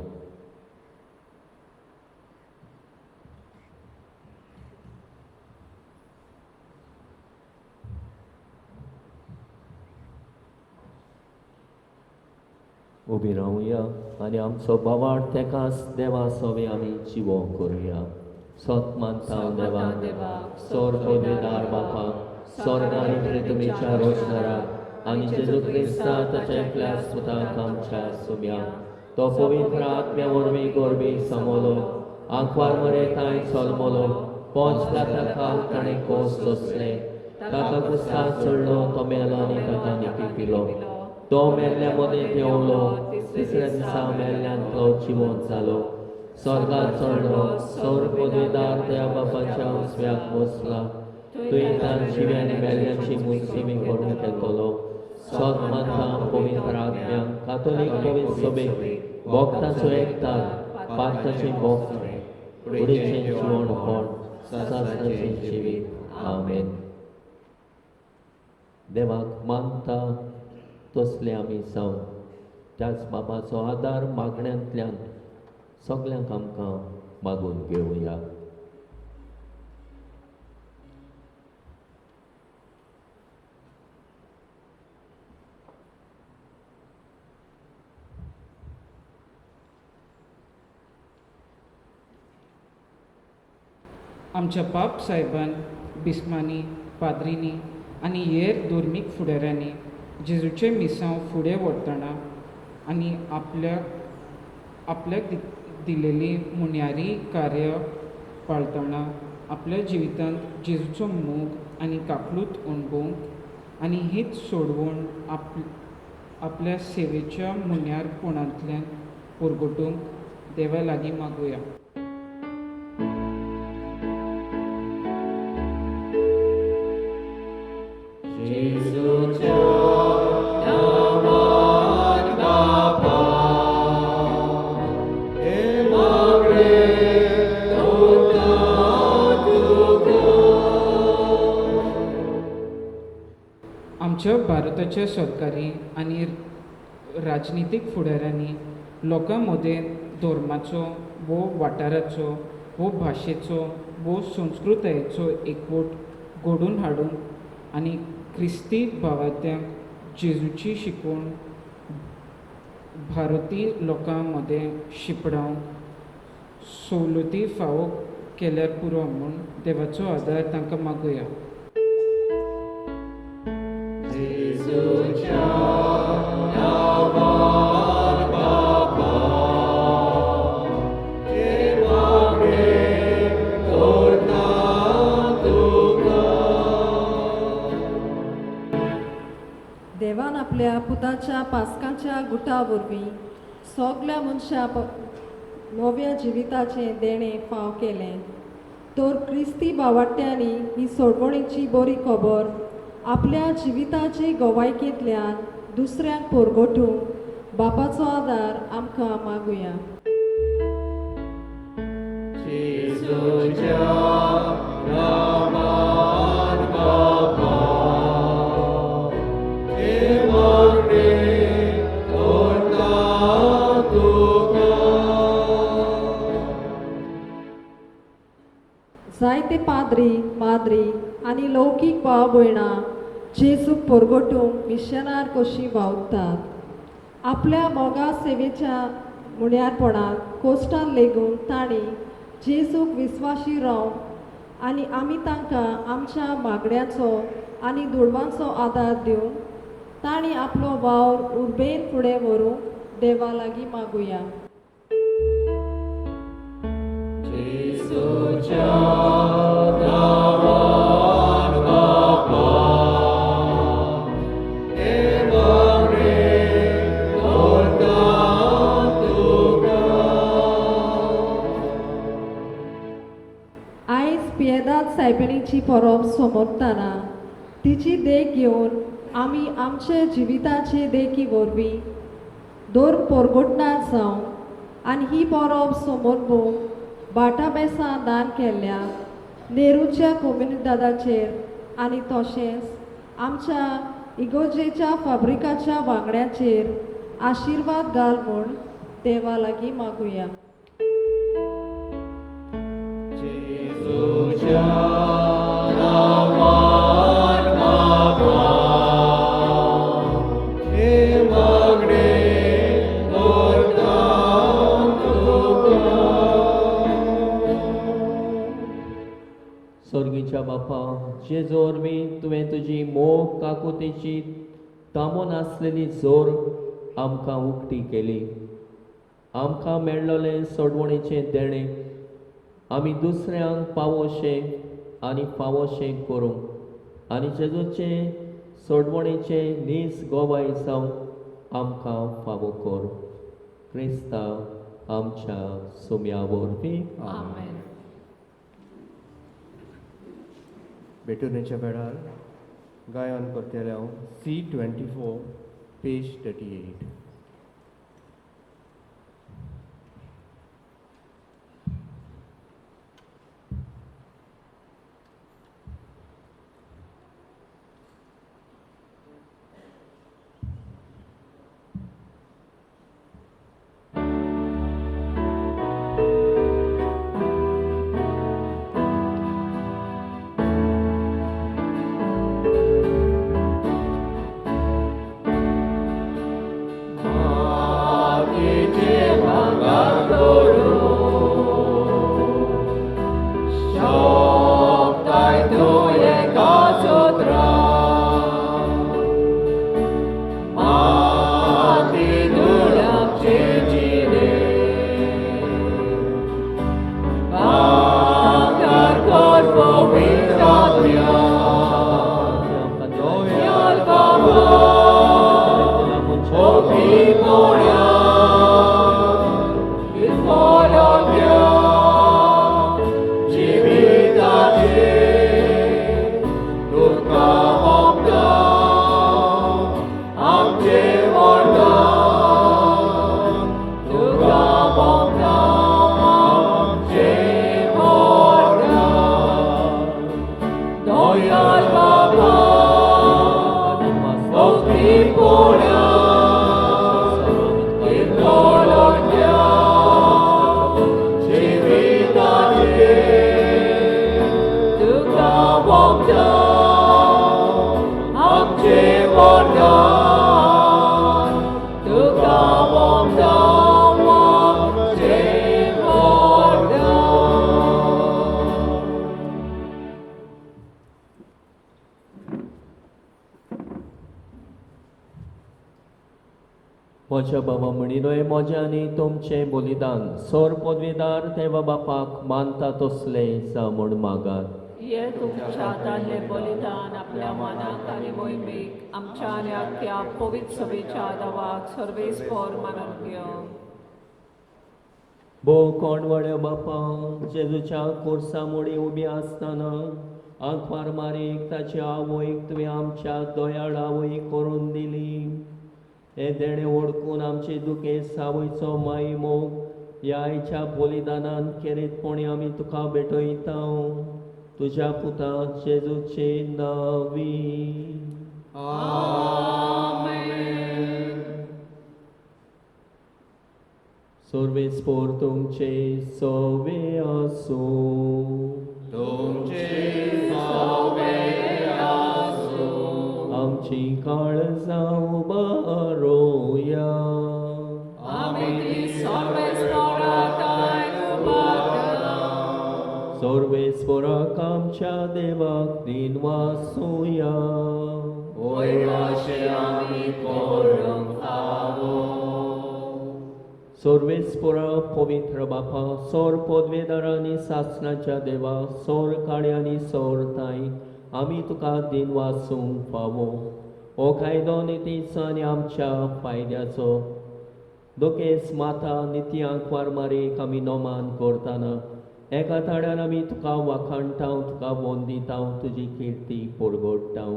उबी रावया आनी आमचो बावाड तेकास देवा सोवे आमी जिवो करुया. सत मानता देवा, सोर पदवीदार बापा, स्वर्ग आनी पृथ्वीच्या रोशनाराक आनी जेजू क्रिस्ता ताच्या एकल्या सुताक आमच्या सुम्या, तो पवित्र आत्म्या वरवीं गोरवी समोलो, आंकवार मरे तांय चलमलो, पोंच ताका ताणें कोस सोंसलें, ताका कुस्तार चडलो, तो मेलो आनी ताका निपी पिलो, तो मेल्ल्या मदें देंवलो, तिसऱ्या दिसा मेल्ल्यांतलो जिवंत जालो, स्वर्गात चडलो, सौर पदवीदार त्या बापाच्या उजव्याक बसला, थंय तान जिव्या आनी मेल्ल्यांची मुनसुमी करूंक येतलो. सत मानता पवित्र आत्म्या, कातोलीक पवित्र सभेक, भक्ताचो एकतार, पात्राचें भक्त, उडीचें जिवणपण, सदांचें जिवीत. आमेन. देवाक मानता तसले आमी जावं. त्याच बाबाचो आदार मागण्यांतल्यान सगल्यांक आमकां मागून घेवया. आमच्या बाप साहेबान, बिस्मांनी, पाद्रींनी आनी हेर धर्मीक फुडाऱ्यांनी जेजूचें मिसांव फुडें व्हरतना आनी आपल्याक आपल्याक दिलेली मुन्यारी कार्य पाळतना आपल्या जिवितांत जेजूचो मोग आनी काकळूत अणभवंक आनी हीच सोडवण आपल्या सेवेच्या मुन्यारपणांतल्यान परगटूंक देवा लागीं मागुया. आमच्या भारताच्या सरकारी आनी राजनितीक फुडाऱ्यांनी लोकां मदें धर्माचो वो वाठाराचो वो भाशेचो वो संस्कृतायेचो एकवट घडोवन हाडूंक आनी क्रिस्ती भावार्थ्यांक जेजूची शिकवण भारतीय लोकां मदें शिंपडावंक सवलती फावो केल्यार पुरो म्हूण देवाचो आदार तांकां मागुया. देवान आपल्या पुताच्या पास्काच्या गुटा वरवीं सगल्या मनशां नव्या जिविताचें देणें फाव केलें. तर क्रिस्ती बावाट्यांनी ही सोडवणीची बरी खबर आपल्या जिविताचे गवायकेंतल्यान दुसऱ्यांक परगटूंक बापाचो आदार आमकां मागुया. जायते पाद्री माद्री आनी लौकीक भाव भयणां जेजूक परगटूंक मिशनार कशीं वावुरतात. आपल्या मोगा सेवेच्या मुण्यारपणाक कोश्टान लेगून तांणी जेजूक विस्वाशी रावंक आनी आमी तांकां आमच्या मागण्याचो आनी दुडवांचो आदार दिवन तांणी आपलो वावर उर्बेन फुडें व्हरूंक देवा लागीं मागुया. आयज पियेदाद सायबिणीची परब समोरतना तिची देख घेवन आमी आमचे जिविताचे देखी वरवीं धर्म पोरगोटनार जावन आनी ही परब समर्पूंक बाटाबेसां दान केल्ल्या नेहरूच्या कोमुनिदादाचेर आनी तशेंच आमच्या इगोर्जेच्या फाब्रिकाच्या वांगड्याचेर आशिर्वाद घाल म्हूण देवा लागीं मागुया. जेजूच्या नांवान बाबा हे मागणें करता तुका. सर्गीच्या बापा, जेजू वरवीं तुवें तुजी मोग काकुतीची तामोन आसलेली जोर आमकां उक्ती केली. आमकां मेळ्ळलें सोडवणेचें देणें आमी दुसऱ्यांक पावोशें आनी फावोशें करूंक आनी जेजूचें सोडवणेचें नीज गोवाय जावंक आमकां फावो कर. क्रिस्तांव आमच्या सुम्या वरवीं. आमेन. भेटवणेच्या वेळार गायन करतले हांव C 24 page 38. म्हज्या बाबा म्हणिल्लो, म्हजें आनी तुमचें बलिदान सोर पदवीदार देवा बापाक मानता तसलें जावं म्हूण मागात. हे तुमच्या हातांतलें बलिदान आपल्या मनाक आनी मोहिमेक आमच्या आनी आख्या पवित्र सभेच्या देवाक सर्वेस्पर मानून घेवं. भोव कोण व्हड्या बापा, जेजूच्या कोर्सा मुडी उबी आसतना आंकवार मारीक ताची आवयक तुवें आमच्या दयाळ आवय करून दिली. हें देणें ओडकून आमचे दुखेस्त आवयचो माई मोग ह्या आयच्या बलिदानान खेरीतपणी आमी तुका भेटयता. तुज्या पुता जेजूचे नांवी. सर्वेस्पोर तुमचे सवे आसूं. तुमचे सवे आसूं. आमची काळजां उबारोया. आमी ती सर्वेस्पराक उबारता. सर्वेस्पराक आमच्या देवाक दिनवासुया. वयर अशें आमी करूंक फावो. सर्वेस्परा पवित्र बापा, सोर पदवेदारांनी सासणाच्या देवा, सोर काळ्यांनी सोर ताई, आमी तुका दिनवासूंक फावो. हो कायदो नितीचो आनी आमच्या फायद्याचो. दोकेस माता निती आंकवार मारीक आमी नोमान करतना एका ताड्यान आमी तुका वाखाणटाव, तुका वंदिताव, तुजी किर्ती परगोडटाव.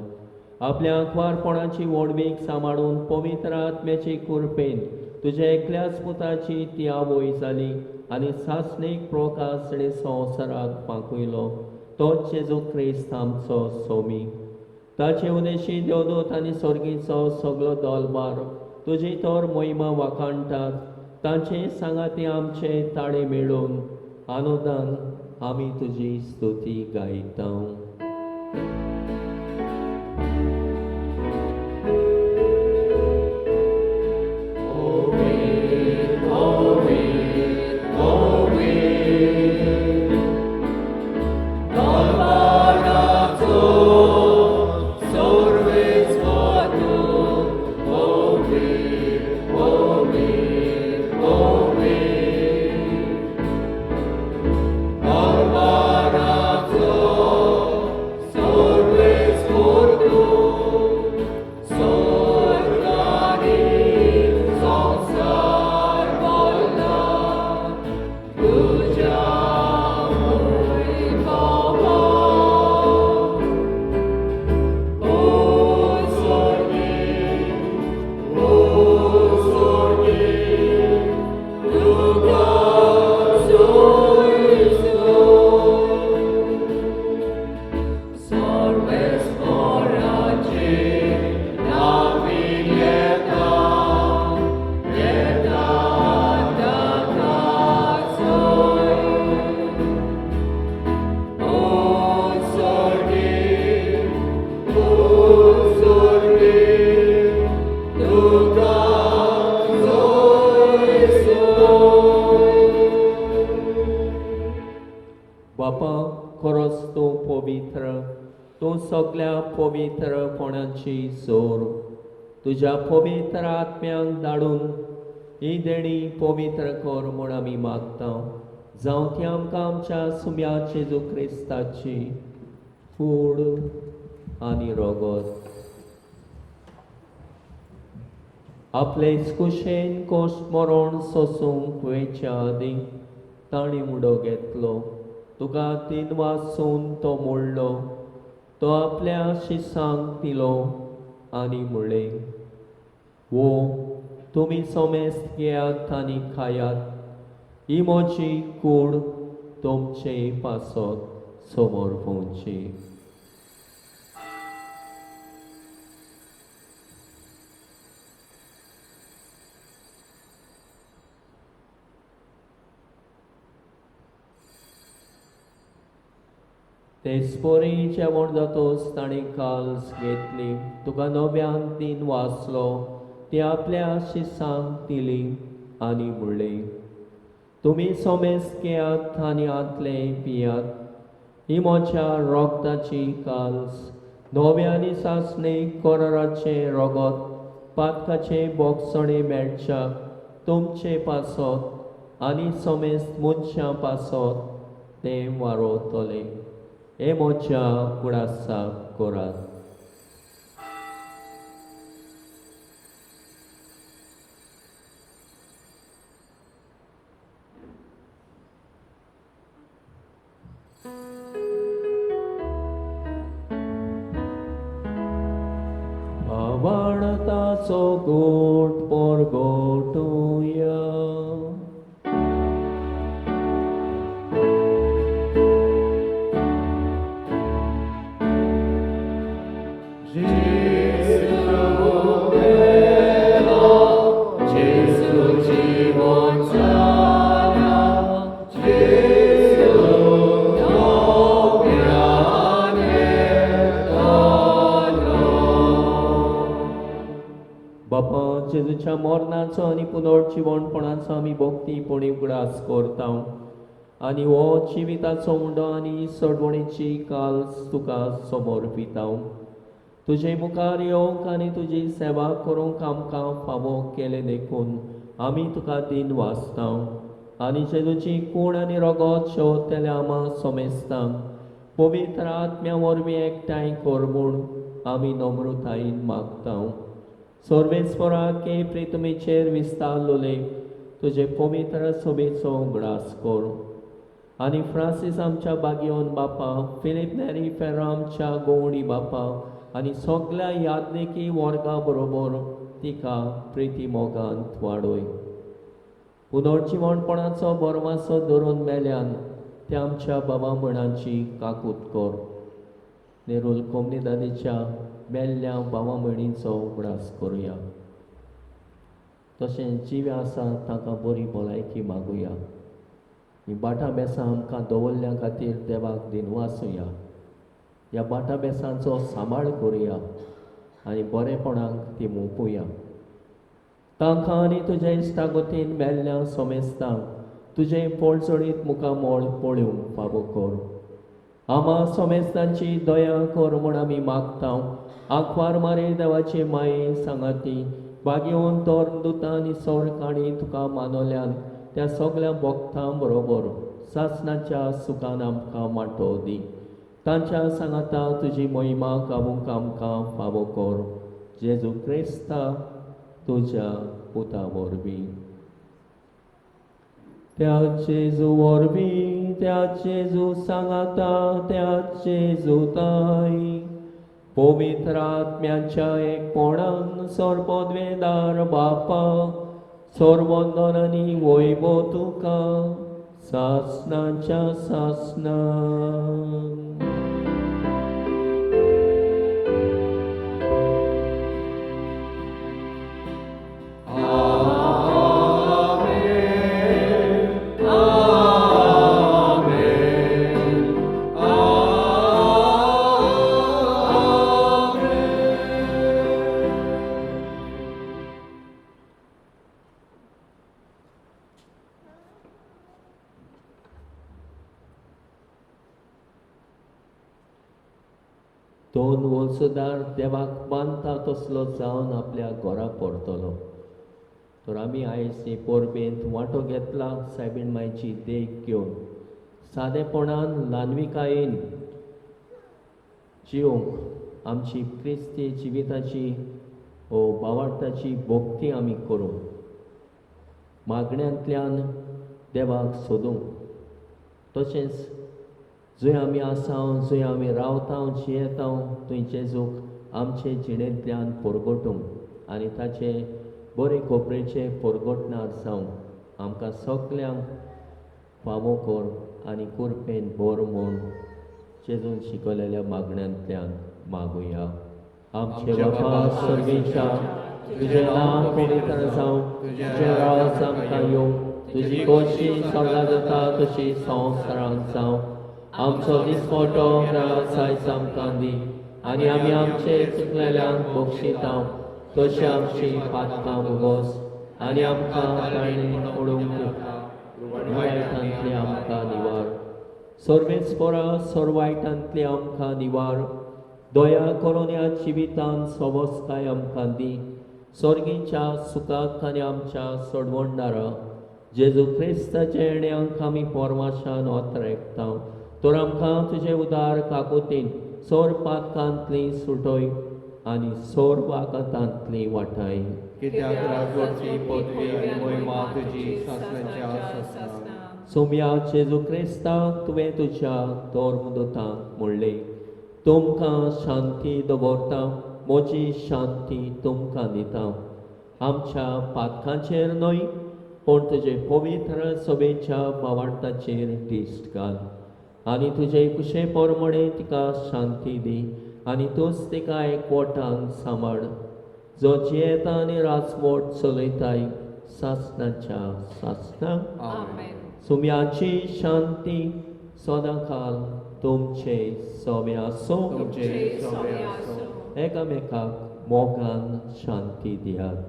आपल्या आंकवारपणाची व्हडवीक सांबाळून पवित्र आत्म्याची कृपेन तुज्या एकल्याच पुताची ती आवय जाली आनी सासणीक प्रकाश संवसाराक पांकयलो तोच जेजू क्रिस्त आमचो सोमी. ताचे उदेशी देवदूत आनी स्वर्गीचो सगलो दलबार तुजी तर महिमा वाखाणटात. तांचे सांगाती आमचे ताळे मेळून आनंदान आमी तुजी स्तुती गायता. बापा, खरोच तूं पवित्र, तूं सगल्या पवित्रपणाची जोर. तुज्या पवित्र आत्म्यांक धाडून ही देणी पवित्र कर म्हूण आमी मागता. जावं ती आमकां आमच्या सुम्या जेजू क्रिस्ताची कूड आनी रगत. आपले कुशेन कोश मरण सोसूंक वेच्या आदीं ताणें उडो घेतलो. तुका तीन वासून तो मोडलो, तो आपल्या शिसांक दिलो आनी म्हणलें, वो तुमी सोमेस्त घेयात आनी खायात, ही म्हजी कूड तुमचे पासत समोर पोवची. तेचपरी जेवण जातोच ताणें काल्स घेतली, तुका नव्यान तीन वाचलो, ती आपल्या शिसांक दिली आनी म्हणलें, तुमी सोमेस्त घेयात आनी आतले पियात, ही म्हज्या रोगताची काल्स, नव्या आनी सासणे कराराचें रगत पातकाचें बोगसणें मेळच्याक तुमचे पासत आनी सोमेस्त मनशां पासत तें वारोतलें. हे म्हज्या कुडासाक करात. आवाणताचो गोट परगोटुया. बापा, जेजूच्या मरणाचो आनी पुनर्जिवणपणाचो आमी भक्तीपणी उगडास करता आनी हो जिविताचो उंडो आनी सोडवणीची काल्स तुका समर्पिता. तुजे मुखार येवंक आनी तुजी सेवा करूंक आमकां फावो केलें देखून आमी तुका दिन वाचता आनी जेजूची कूड आनी रगत शेवतल्या आमा सोमेस्तांक पवित्र आत्म्या वरवीं एकठांय कर म्हूण आमी नम्रतायेन मागता. सर्वेस्परा के प्रितमेचेर विस्तारलोले तुजे पवित्र सोबेचो उगडास कर आनी फ्रांसीस आमच्या बागियोन बापा, फिलीप नेरी फेरो आमच्या गोवणी बापा, आनी सगल्या याज्ञिकी वर्गा बरोबर तिका प्रिती मोगांत वाडय. पुनर्जिवणपणाचो बरवासो धरून मेल्यान त्या आमच्या बाबा भयणांची काकूत कर. नेरुल कोमनिदादीच्या मेल्ल्या भावा भयणींचो उगडास करुया. तशेंच जिवे आसा तांकां बरी भलायकी मागुया. ही बाटा बेसां आमकां दवरल्या खातीर देवाक दिनवासुया. ह्या बाटा बेसांचो सांबाळ करुया आनी बरेपणाक ती मोपुया. तांकां आनी तुज्या इश्टागतीन मेल्ल्या सोमेस्तांक तुजें पोळचडीत मुखामळ पळोवंक फावो कर. आमा सोमेस्तांची दया कर म्हूण आमी मागता. आंकवार मारे देवाचे माये सांगाती बागेवन तोर दुतां आनी सोरकाणी तुका मानवल्यान त्या सगल्या भक्तां बरोबर सासणाच्या सुखान आमकां वांटो दी. तांच्या सांगाता तुजी महिमा गावूंक आमकां फावो कर. जेजू क्रिस्ता तुज्या पुता वरवीं. त्या जेजू वरवीं, त्या जेजू सांगाता, त्या जेजू ताई पवित्र आत्म्याच्या एकपणान सर्वद्वेदार बापा सर्वंदन आनी वैभव तुका सासणाच्या सासणां. दोन वोल्सदार देवाक बांदता तसलो जावन आपल्या घरा परतलो. तर आमी आयज ही परबेंत वांटो घेतला सायबीण मायची देख घेवन सादेपणान ल्हानविकायेन जिवंक आमची क्रिस्ती जिविताची ओ भावार्थाची भक्ती आमी करूंक मागण्यांतल्यान देवाक सोदूंक. तशेंच जंय आमी आसा, जंय आमी रावता, जियेता थंय जेजूक आमचे जिणेंतल्यान परगटूंक आनी ताचे बरे खोबरेचे परगटणार जावंक आमकां सगल्यांक फावो कर आनी कुरपेन भर म्हूण जेजून शिकयलेल्या मागण्यांतल्यान मागुया. आमचे बापा सर्गेच्या, तुजें नांव पवित्र जावं, तुजें राज आमकां येवं, तुजी खोशी स्वर्गांत जाता तशी संवसारांत जावं. आमचो दिसपटो राज आयज आमकां दी आनी आमी आमचे चुकलेल्यांक बक्षिता तशी आमची पातकां भोगोस आनी आमकां ताणें ओडूंक वायटांतली आमकां निवार. सर्वेस्परा सर्वायटांतली आमकां निवार. दया करून ह्या जिवितान सवस्काय आमकां दी. सर्गीच्या सुखाक आनी आमच्या सोडवणदारा जेजू क्रिस्ताच्या येण्यांक आमी पोरवाशान ओतरेकता. तर आमकां तुजे उदार काकुतीन सोर पातकांतली सुटय आनी सोर वागातांतली वाटाय. कित्याक राजवटची पदवी आनी महिमा तुजी सासणाच्या सासणां. सोम्या जेजू क्रिस्ता, तुवें तुज्या धर्मदूतांक म्हणलें, तुमकां शांती दवरता, म्हजी शांती तुमकां दिता. आमच्या पातकांचेर न्हय पूण तुजे पवित्र सभेच्या भावार्थाचेर दिश्ट घाल आनी तुजे कुशे परमणे तिका शांती दी आनी तूंच तिका एकवटान सांबाळ, जो जियेता आनी राजवट चलयताय सासणाच्या सासणाक. सुम्याची शांती सदांकाल तुमचे सवे आसूं. एकामेकाक मोगान शांती दियात.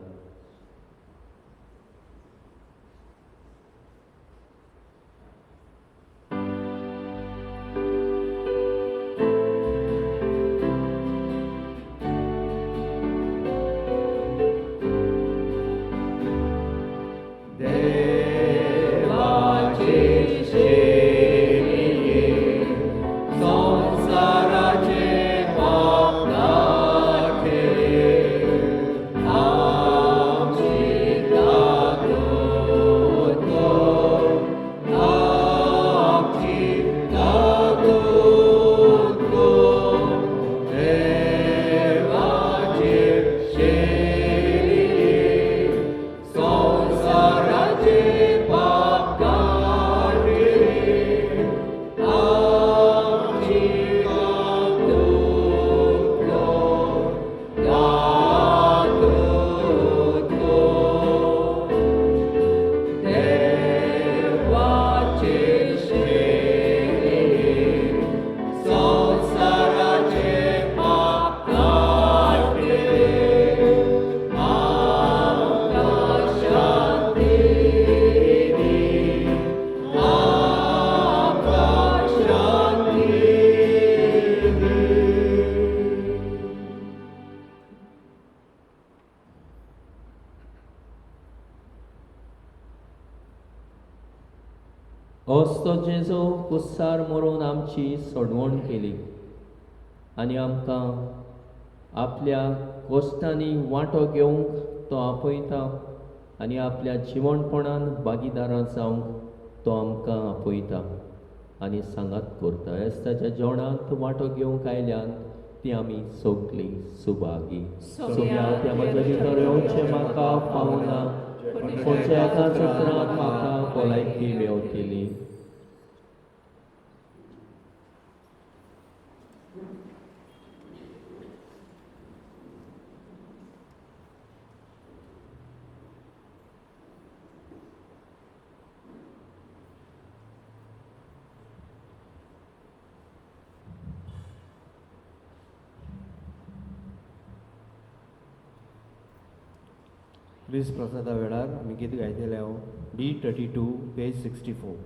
संसाराचे पाप दाखे. असो जेजू कुस्सार मरून आमची सोडवण केली आनी आमकां आपल्या कोश्टांनी वांटो घेवंक तो आपयता आनी आपल्या जिवणपणान भागीदारां जावंक तो आमकां आपयता आनी सांगात करता. एस्ताच्या जेवणांत वांटो घेवंक आयल्यान ती आमी सगळीं सुभागी. सोम्या त्या म्हज्या भितर येवचें म्हाका फावना, खंयच्या एका चित्रांत म्हाका भलायकी मेवतली. प्लीज प्रसादा वेळार आमी गीत गायतले हांव D32 page 64.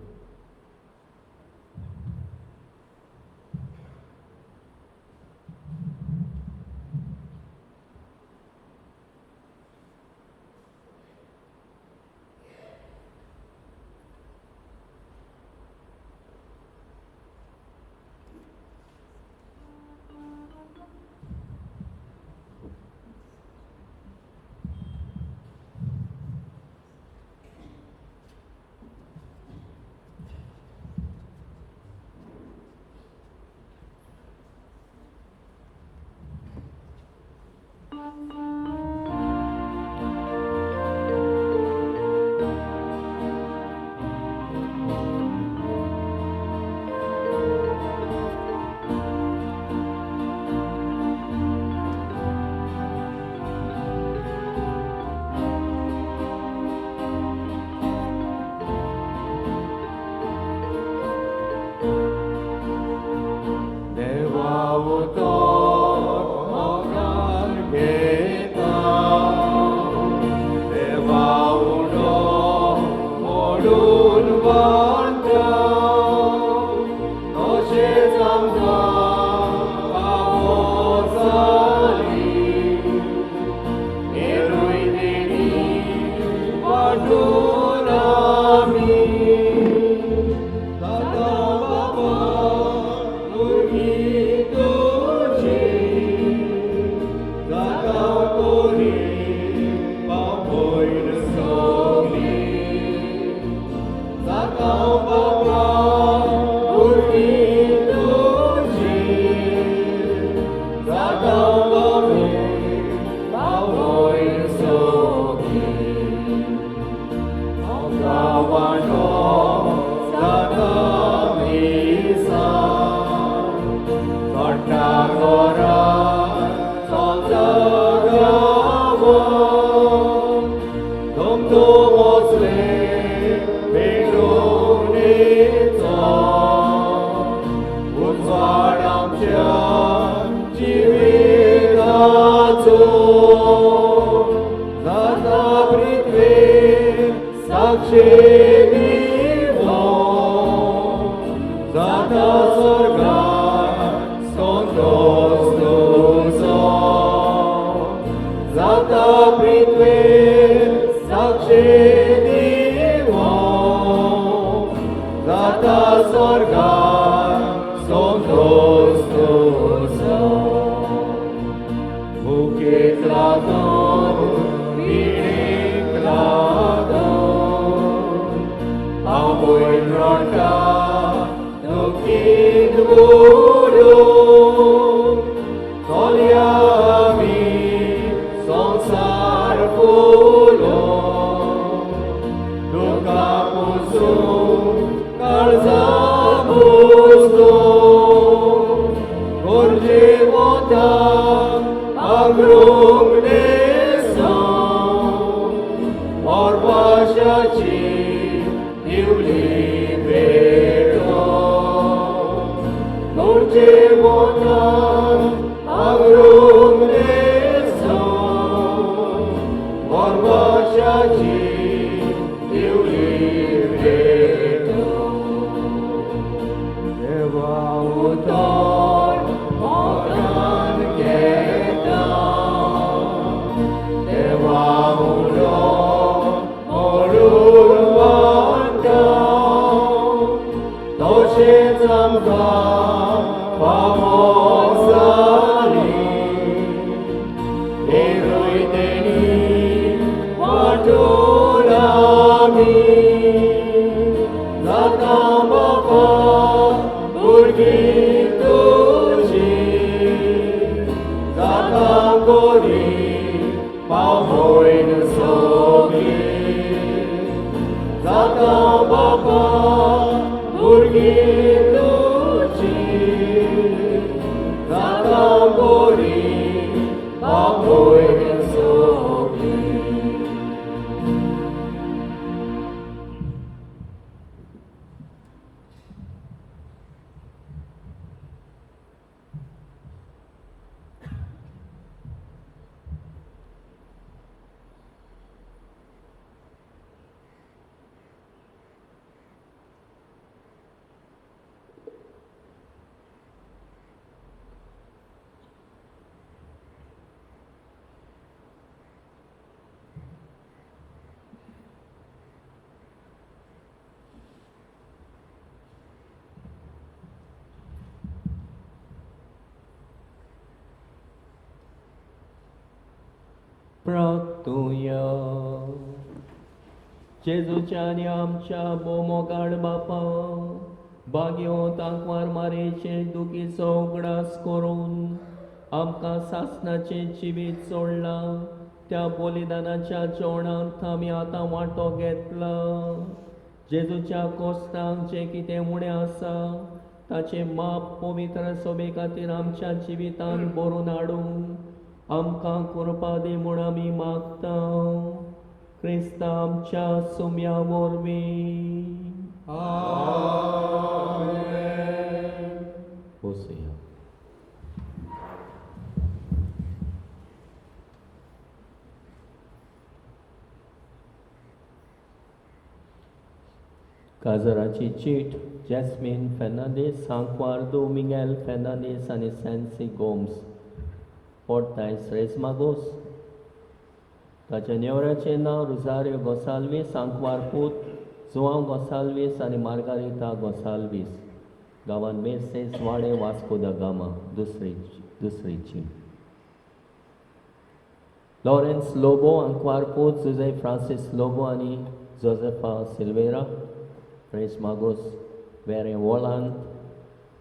हेरूय देणी वांटून आमी जाता बापा भुरगीं तुजी जाता गोरी पावयण सगळीं जाता बापा भुरगीं तुजी जाता गोरी पावयण सगळीं. प्रार्थुया. जेजूच्या आनी आमच्या भोवमोगाळ बापा, भाग्यो तांकवार मारेचे दुखीचो उगडास करून आमकां सासणाचें जिवीत सोडलां त्या बलिदानाच्या जेवणांत आमी आतां वांटो घेतला. जेजूच्या कोस्तांक जें कितें उणें आसा ताचें माप पवित्र सभे खातीर आमच्या जिवितांत भरून हाडूंक आमकां कृपा दी म्हूण आमी मागता, क्रिस्ता आमच्या सुम्या वरवीं. बसया. काजराची चीट जॅस्मीन फेर्नांदीस, सांकवार्दू मिगेल फेर्नांदीस आनी सॅन्सी गोम्स, पोर्तायस रेजमागोस. ताच्या नेवऱ्याचें नांव रुजारियो गोसाल्वीस, आंकवार पूत जुआंव गोसाल्वीस आनी मार्गारिता गोसाल्वीस, गांवान मेर्सेस वाडे, वास्को the Gama. दुसरी चीट लॉरेन्स लोबो, आंकवार पूत जुझे फ्रांसीस लोबो आनी जोजेफा सिल्वेरा, रेजमागोस, वेरें वोलांत.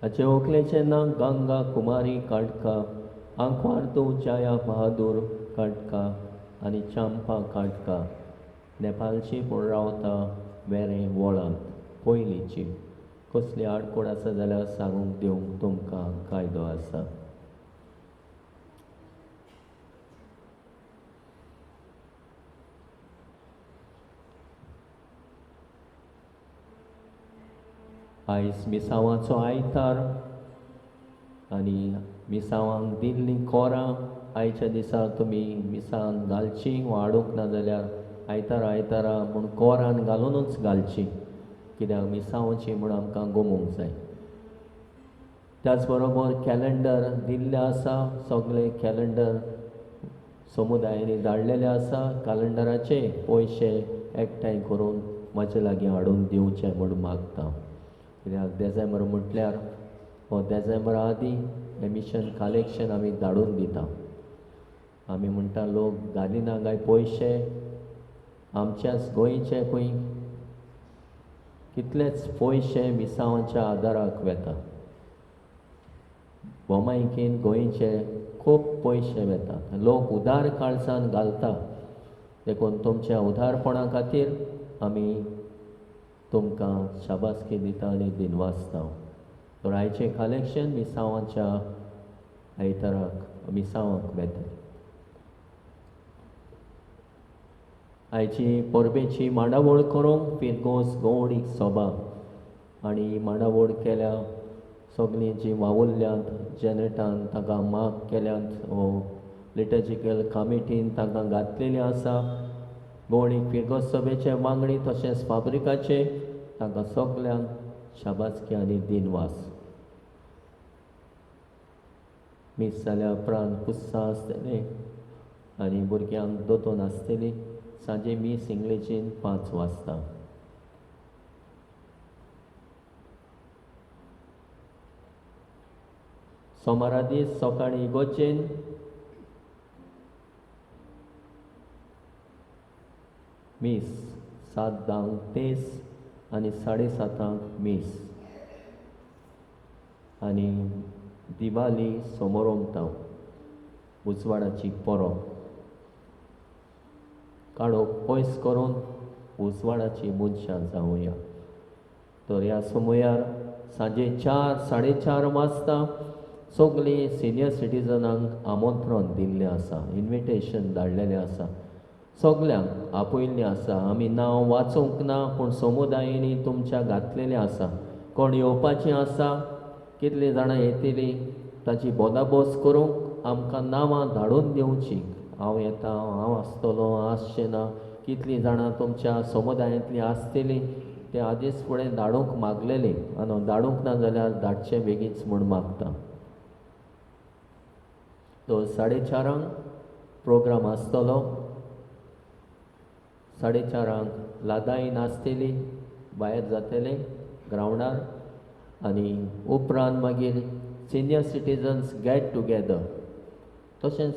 हाचे व्हंकलेचें नांव गंगा कुमारी काडका, आंकवार जया बहादूर काडका आनी चांपा काडका, नेपालची पूण रावता वेरें वोळांत. पयलीची कसली आडकोड आसा जाल्यार सांगूंक दिवंक तुमकां कायदो आसा. आयज मिसांवाचो आयतार आनी मिसांवांक दिल्लीं कोरां आयच्या दिसा तुमी मिसांक घालचीं वा हाडूंक ना जाल्यार आयतारा आयतारा पूण कोरान घालुनूच घालचीं, कित्याक मिसांवची म्हूण आमकां गोमूंक जाय. त्याच बरोबर कॅलेंडर दिल्लें आसा, सगळे कॅलेंडर समुदायांनी धाडलेले आसा. कॅलेंडराचे पयशे एकठांय करून म्हजे लागीं हाडून दिवचे म्हूण मागता, कित्याक देसेंबर म्हटल्यार हो देसेंबरा आदीं एमिशन कलेक्शन आमी धाडून दिता. आमी म्हणटा लोक घालिना काय पयशे, आमच्याच गोंयचे खंय कितलेच पयशे मिसांवाच्या आदाराक वेता. बोमायकीन गोंयचे खूब पयशे वेतात, लोक उदार काळजान घालता. देखून तुमच्या उदारपणा खातीर आमी तुमकां शाबासकी दिता आनी दिनवासता. तर आयचें कलेक्शन मिसांवाच्या आयताराक मिसांवाक वेतलें. आयची परबेची मांडावळ करूंक फिरगोस गौडीक सोबा आनी मांडावळ केल्या सगळीं जीं वावुरल्यांत जेनेटान तांकां माग केल्यात वो लिटर्जिकल कमिटीन तांकां घातलेलें आसा. गोवणीक फिरगोस सभेचे वांगडी तशेंच फाब्रिकाचे तांकां सगल्यांक शाबासकी आनी दिनवास. मीस जाल्या उपरांत पुस्सां आसतलें आनी भुरग्यांक दोतोन आसतली. सांजे मीस इंग्लिशीन 5 वाजता. सोमारा दीस सकाळीं इगोर्जेन मीस, 7:10 आनी 7:30 मीस। आनी दिवाली समोरमता उजवाडाची परब, काळोख पयस करून उजवाडाची मनशां जावया। तर ह्या समयार सांजे 4 4:30 वाजता सगळीं सिनियर सिटीजनांक आमंत्रण दिल्लें आसा, इन्विटेशन धाडलेलें आसा, सगल्यांक आपयल्लें आसा। आमी नांव वाचूंक ना पूण समुदायांनी तुमच्या घातलेलें आसा, कोण येवपाचें आसा, कितलीं जाणां येतलीं ताची बोदाबोस करूंक आमकां नांवां धाडून दिवचीं। हांव येता, हांव आसतलो, आसचें ना, कितलीं जाणां तुमच्या समुदायांतलीं आसतलीं ते आदींच फुडें धाडूंक मागलेलीं आनी धाडूंक ना जाल्यार धाडचें बेगीच म्हूण मागता। तो 4:30 प्रोग्राम आसतलो, 4:30 लादाईन आसतली, भायर जातले ग्रावंडार आनी उपरांत मागीर सिनियर सिटीजन्स गेट टुगेदर। तशेंच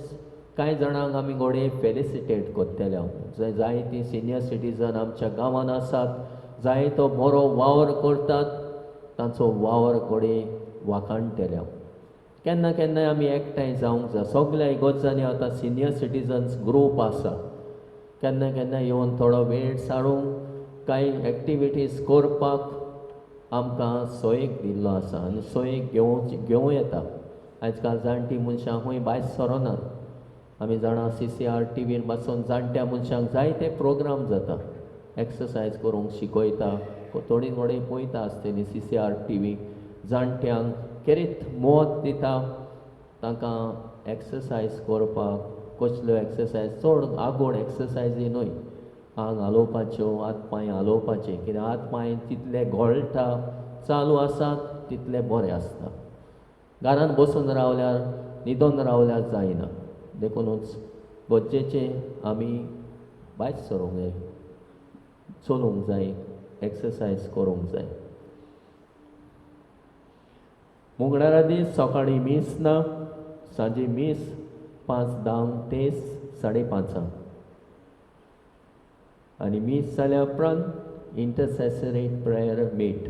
कांय जाणांक आमी घोडये फेलिसिटेट करतले, जायतीं सिनियर सिटीजन आमच्या गांवांत आसात, जाय तो बरो वावर करतात, तांचो वावर घोडये वाखाणटले। केन्ना केन्नाय आमी एकठांय जावंक जाय, सगल्या इगर्जांनी आतां सिनियर सिटीजन्स ग्रूप आसा, केन्ना केन्ना येवन थोडो वेळ सारूंक कांय एक्टिविटीज करपाक आमकां सोयीक दिल्लो आसा आनी सोयीक घेवं येता। आयज काल जाणटीं मनशां खंय भायर सरनात, आमी जाणां CCR टीवीर बसून जाणट्या मनशांक जायते प्रोग्राम जाता, एक्सरसायज करूंक शिकयता, थोडी थोडे पळयता आसतली CCR TV, जाणट्यांक खेरीत मोत दिता, तांकां एक्सरसायज करपाक, कसल्यो एक्सरसायज, चड आगोड एक्सरसायजी न्हय, आंग हालोवपाच्यो, हात पांय हालोवपाचे, कित्याक हात पांय तितले घोळटा चालू आसात तितले बरें आसता। घरान बसून रावल्यार, न्हिदोन रावल्यार जायना, देखुनूच गरजेचें आमी भायर सरूंक जाय, चलूंक जाय, एक्सरसायज करूंक जाय। मंगळारा दीस सकाळीं मीस ना, सांजे मीस 5:10 ते 5:30 आनी मीस जाल्या उपरांत इंटरसेसरी प्रेयर मीट,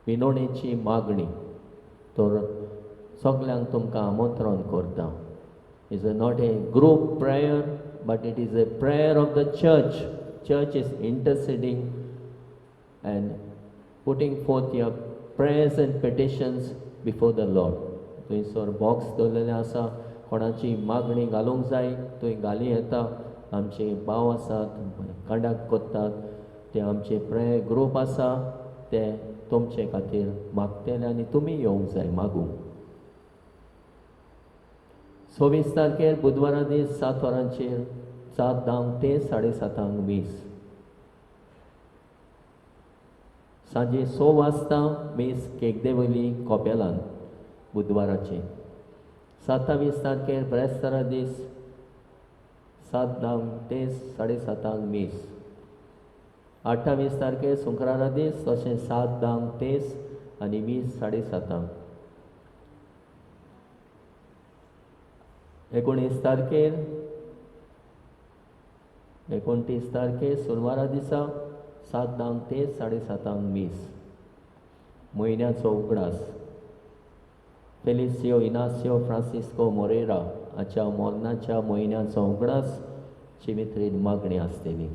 विनवणेची मागणी। तर सगल्यांक तुमकां आमंत्रण करता। Is not a group prayer but it is a prayer of the church. Church is interceding and putting forth your prayers and petitions before the Lord. थंयसर बॉक्स दवरलेलें आसा, कोणाची मागणी घालूंक जाय थंय घाली येता। आमचे भाव आसात, कंडक्ट करतात, ते आमचे प्रेयर ग्रूप आसा, ते तुमचे खातीर मागतले आनी तुमी येवंक जाय मागूंक। 26 तारखेर बुधवारा दीस 7 वरांचेर 7:10 ते 7:30 मीस, सांजे 6 वाजता मीस केगदेवली कॉपेलान बुधवाराचे। 27 तारखेर ब्रेस्तारा दीस 7:10 ते 7:30 मीस, 28 तारखेर शुक्रारा दीस तशें 7:10 ते आनी मीस 7:30। 19 तारखेर 29 तारखेर सोनवारा दिसा 7:10 ते 7:30 मीस, म्हयन्याचो उगडास, फेलिसियो इनासियो फ्रांसिस्को मोरेरा हाच्या मरणाच्या म्हयन्याचो उगडास शिमित्रीन मागणी आसतली।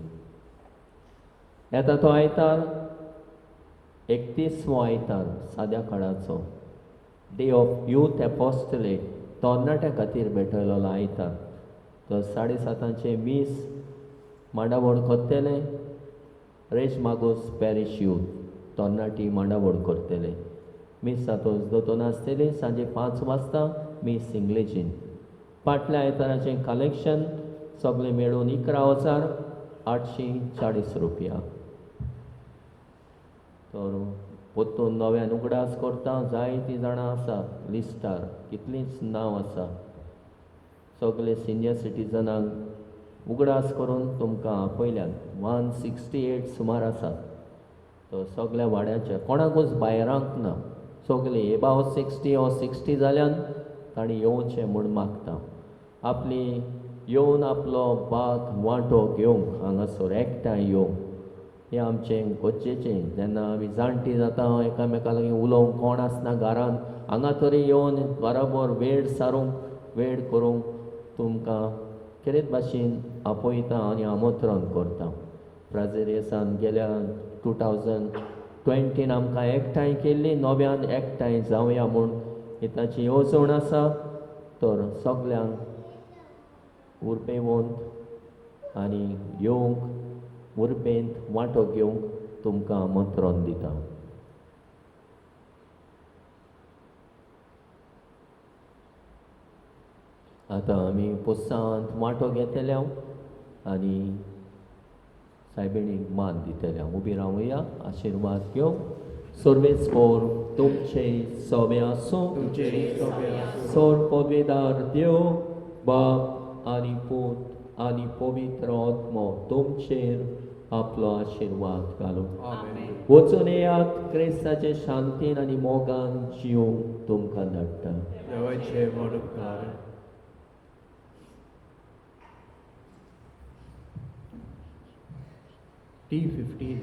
येता तो आयतार 31वो आयतार साद्या काळाचो डे ऑफ यूथ एपोस्टलेट, तरणाट्या खातीर भेटयलेलो आयतार। तर 7:30 मीस मांडावळ करतले, रेज मागोस पॅरिश यूथ तरणाटी मांडावळ करतले। मीस सातोस दोतोन आसतली, सांजे 5 वाजता मीस इंग्लिशीन। फाटल्या आयताराचें कलेक्शन सगळें मेळून 11,840 रुपया। तर परतून नव्यान उगडास करता, जायतीं जाणां आसा लिस्टार, कितलींच नांव आसा, सगळे सिनियर सिटीजनांक उगडास करून तुमकां आपयल्यात। 168 सुमार आसात। तर सगळ्या वाड्याच्या कोणाकूच भायरांक ना, सगळे एबाव 60 or 60 जाल्यान तांणी येवचें म्हूण मागता। आपली येवन आपलो भाग वांटो घेवंक हांगासर एकठांय येवंक हें आमचें गरजेचें. जेन्ना आमी जाणटी जाता एकामेका लागीं उलोवंक कोण आसना घरान, हांगा तरी येवन बराबर वेळ सारूंक वेळ करूंक तुमकां खेरीत भाशेन आपयता आनी आमंत्रण करता. ब्राजीलियसान गेल्या 2020 आमकां एकठांय केल्ली, नव्यान एकठांय जावया म्हूण ही ताची येवजण आसा. तर सगल्यांक उर्बेवंत आनी येवंक उर्बेंत वांटो घेवंक तुमकां आमंत्रण दिता. आतां आमी पुस्सांत वांटो घेतले आनी सायबिणीक मान दितले. उबी रावया, आशिर्वाद घेवंक. सर्वेस्पोर तुमचे सोबे आसूं. सोर पदवेदार देव बाप आनी पूत आनी पवित्र आत्मो तुमचेर आपलो आशिर्वाद घालूं. वचून येयात, क्रिस्ताचे शांतीन आनी मोगान जिवंक तुमकां धाडटा. देवाचे व्हड उपकार. T15.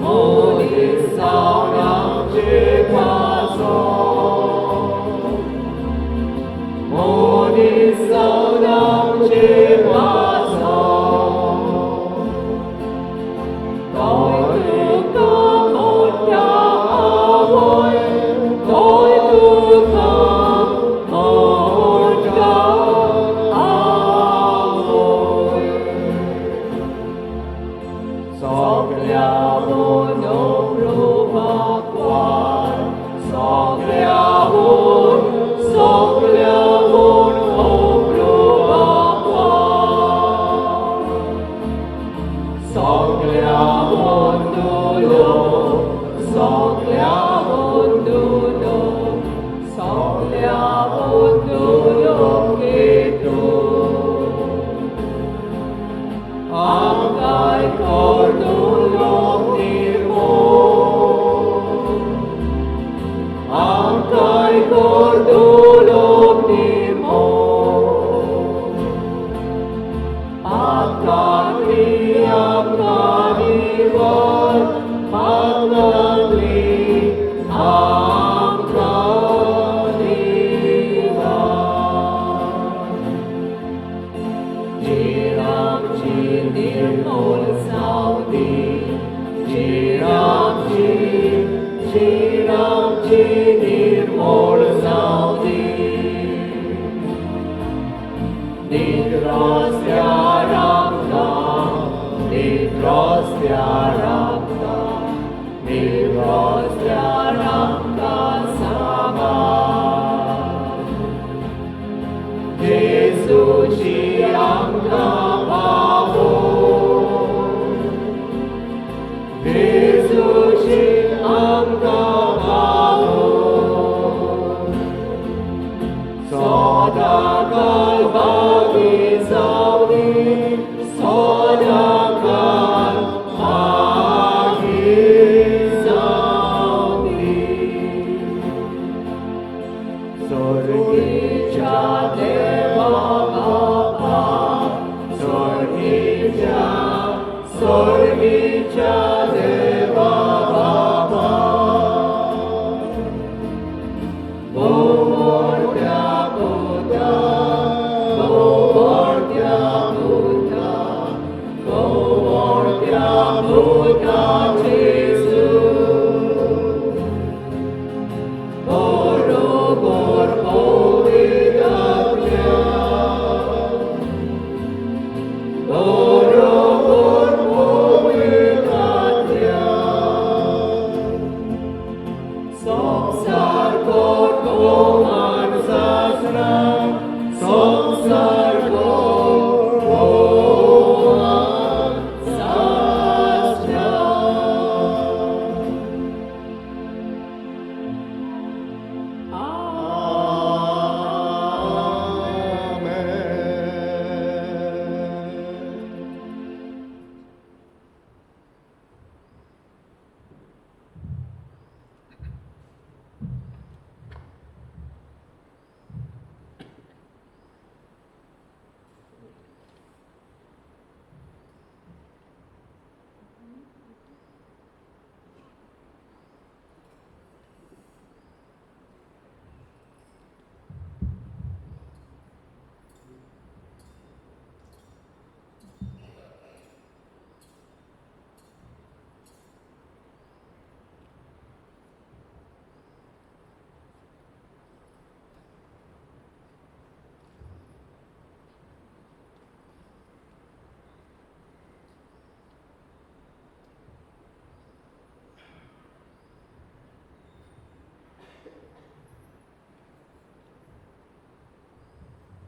Holy Sound of Jacob.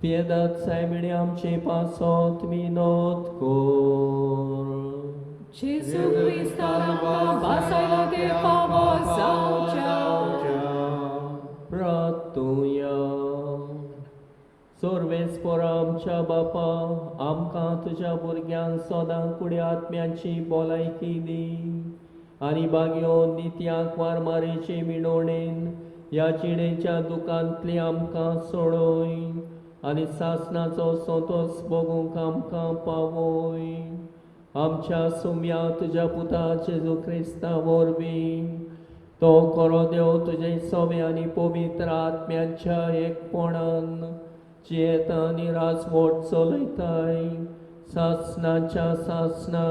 पियेदात सायबिणी आमचे पासत विनोद कोर. जेजू क्रिस्तान आमकां भासायलो ते फावो जावच्या. प्रार्थुया. सर्वेस्पोरा आमच्या बापा, आमकां तुज्या भुरग्यांक सदां कुडी आत्म्याची भलायकी दी आनी बागयो नित्याक वारमारेचे विणोणेन ह्या जिणेच्या दुकांतली आमकां सोडय आनी सासणाचो संतोस भोगूंक आमकां पावय. आमच्या सुम्या तुज्या पुता जेजू क्रिस्ता वरवीं तो कोरो देव तुजे सवे आनी पवित्र आत्म्याच्या एकपणान जियेता आनी राजवट चलयताय सासणाच्या सासणां.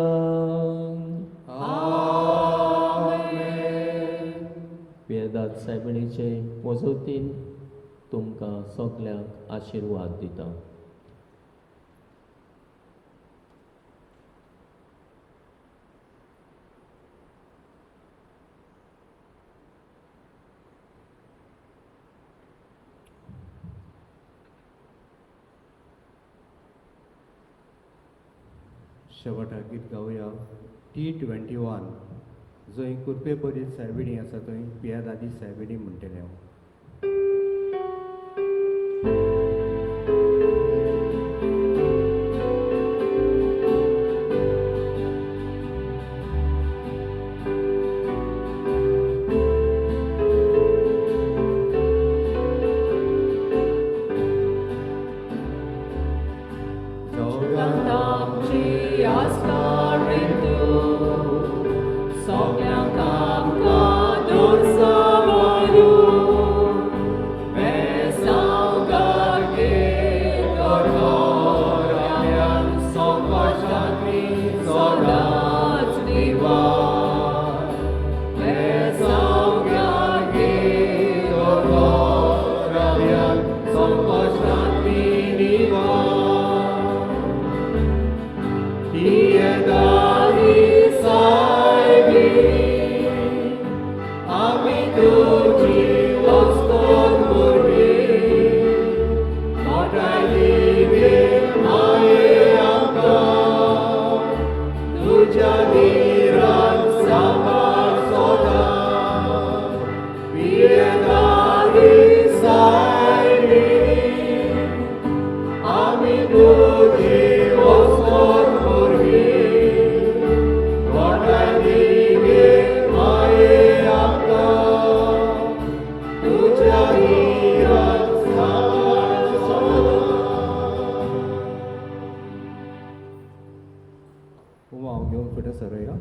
पियेदाद सायबिणीचे मजतीन तुमकां सगल्यांक आशिर्वाद दिता. शेवटाक गीत गावया T21, जंय कुर्पे बरी सायबिणी आसा थंय पियादादी सायबिणी म्हणटलें हांव. आमची आसकारी तूं सगळ्यांक आमकां दूर सांबाळू बेसांव गागे संकश्टांतली सदांच निवार बेसांव गागे संकश्टांतली निवार. पियेदादी सायबिणी आमी तुजी वस्तोत भुरगीं मोटाय दी माये आमकां तुज्या निरान सांबाळ सदां. पियेदादी सायबिणी आमी तुजी वस्तोत भुरगीं मोटाय दी माये आमकां तुज्या निरान सांबाळ सदां. हांव घेवन फुडें सरया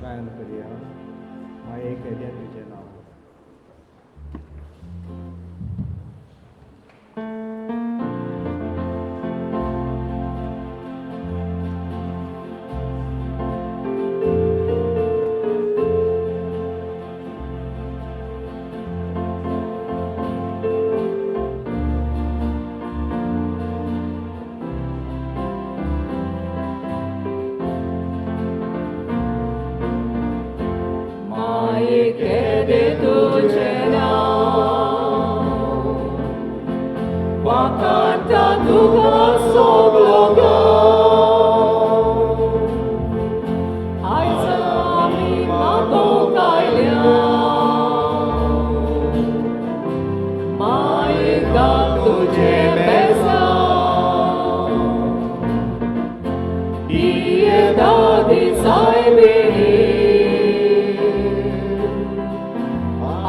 गायन करया माये केदें तुजें नांव. माये केदें तुजें नांव वाखाणता तुका सगलो गांव. आयज आमी मागोवंक आयल्या माये गांव तुजें बेसांव. पियेदादी सायबिणी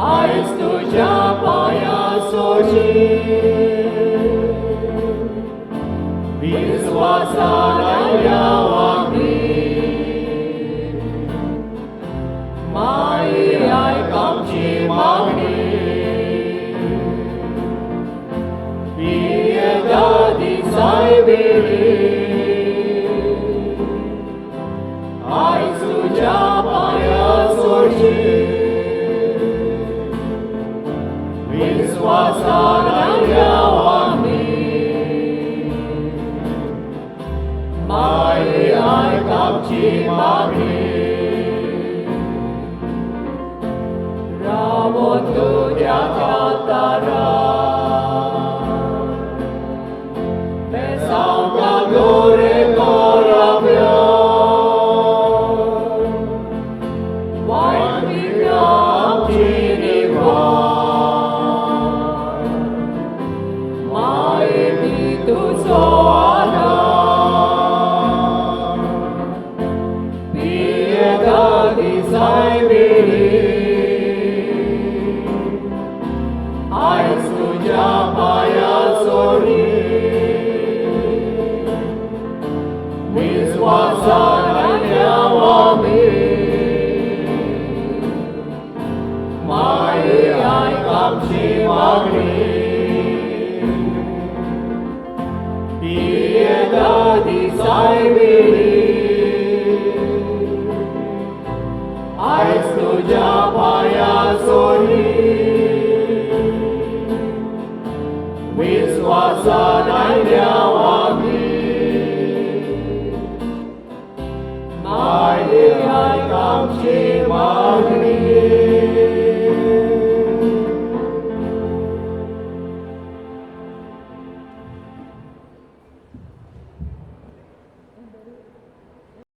आयज तुज्या पांया सोशी विस्वासान आयल्या आमी. माये आयक आमची मागणी पियेदादी सायबिणी आयज तुज्या पांया सोशी विस्वासान आयल्या आमी. माये आयक आमची मागणी रावो तुज्या कातारा बेसांवका गोरे कोराव्या वायट विघ्नां आमची निवार माये दी तुजो आदार. पियेदादी सायबिणी आमची मागणी. पियेदादी सायबिणी, आयज तुज्या पांया सोडी विस्वासान आयल्या आमी. मायले आयक आमची मागणी.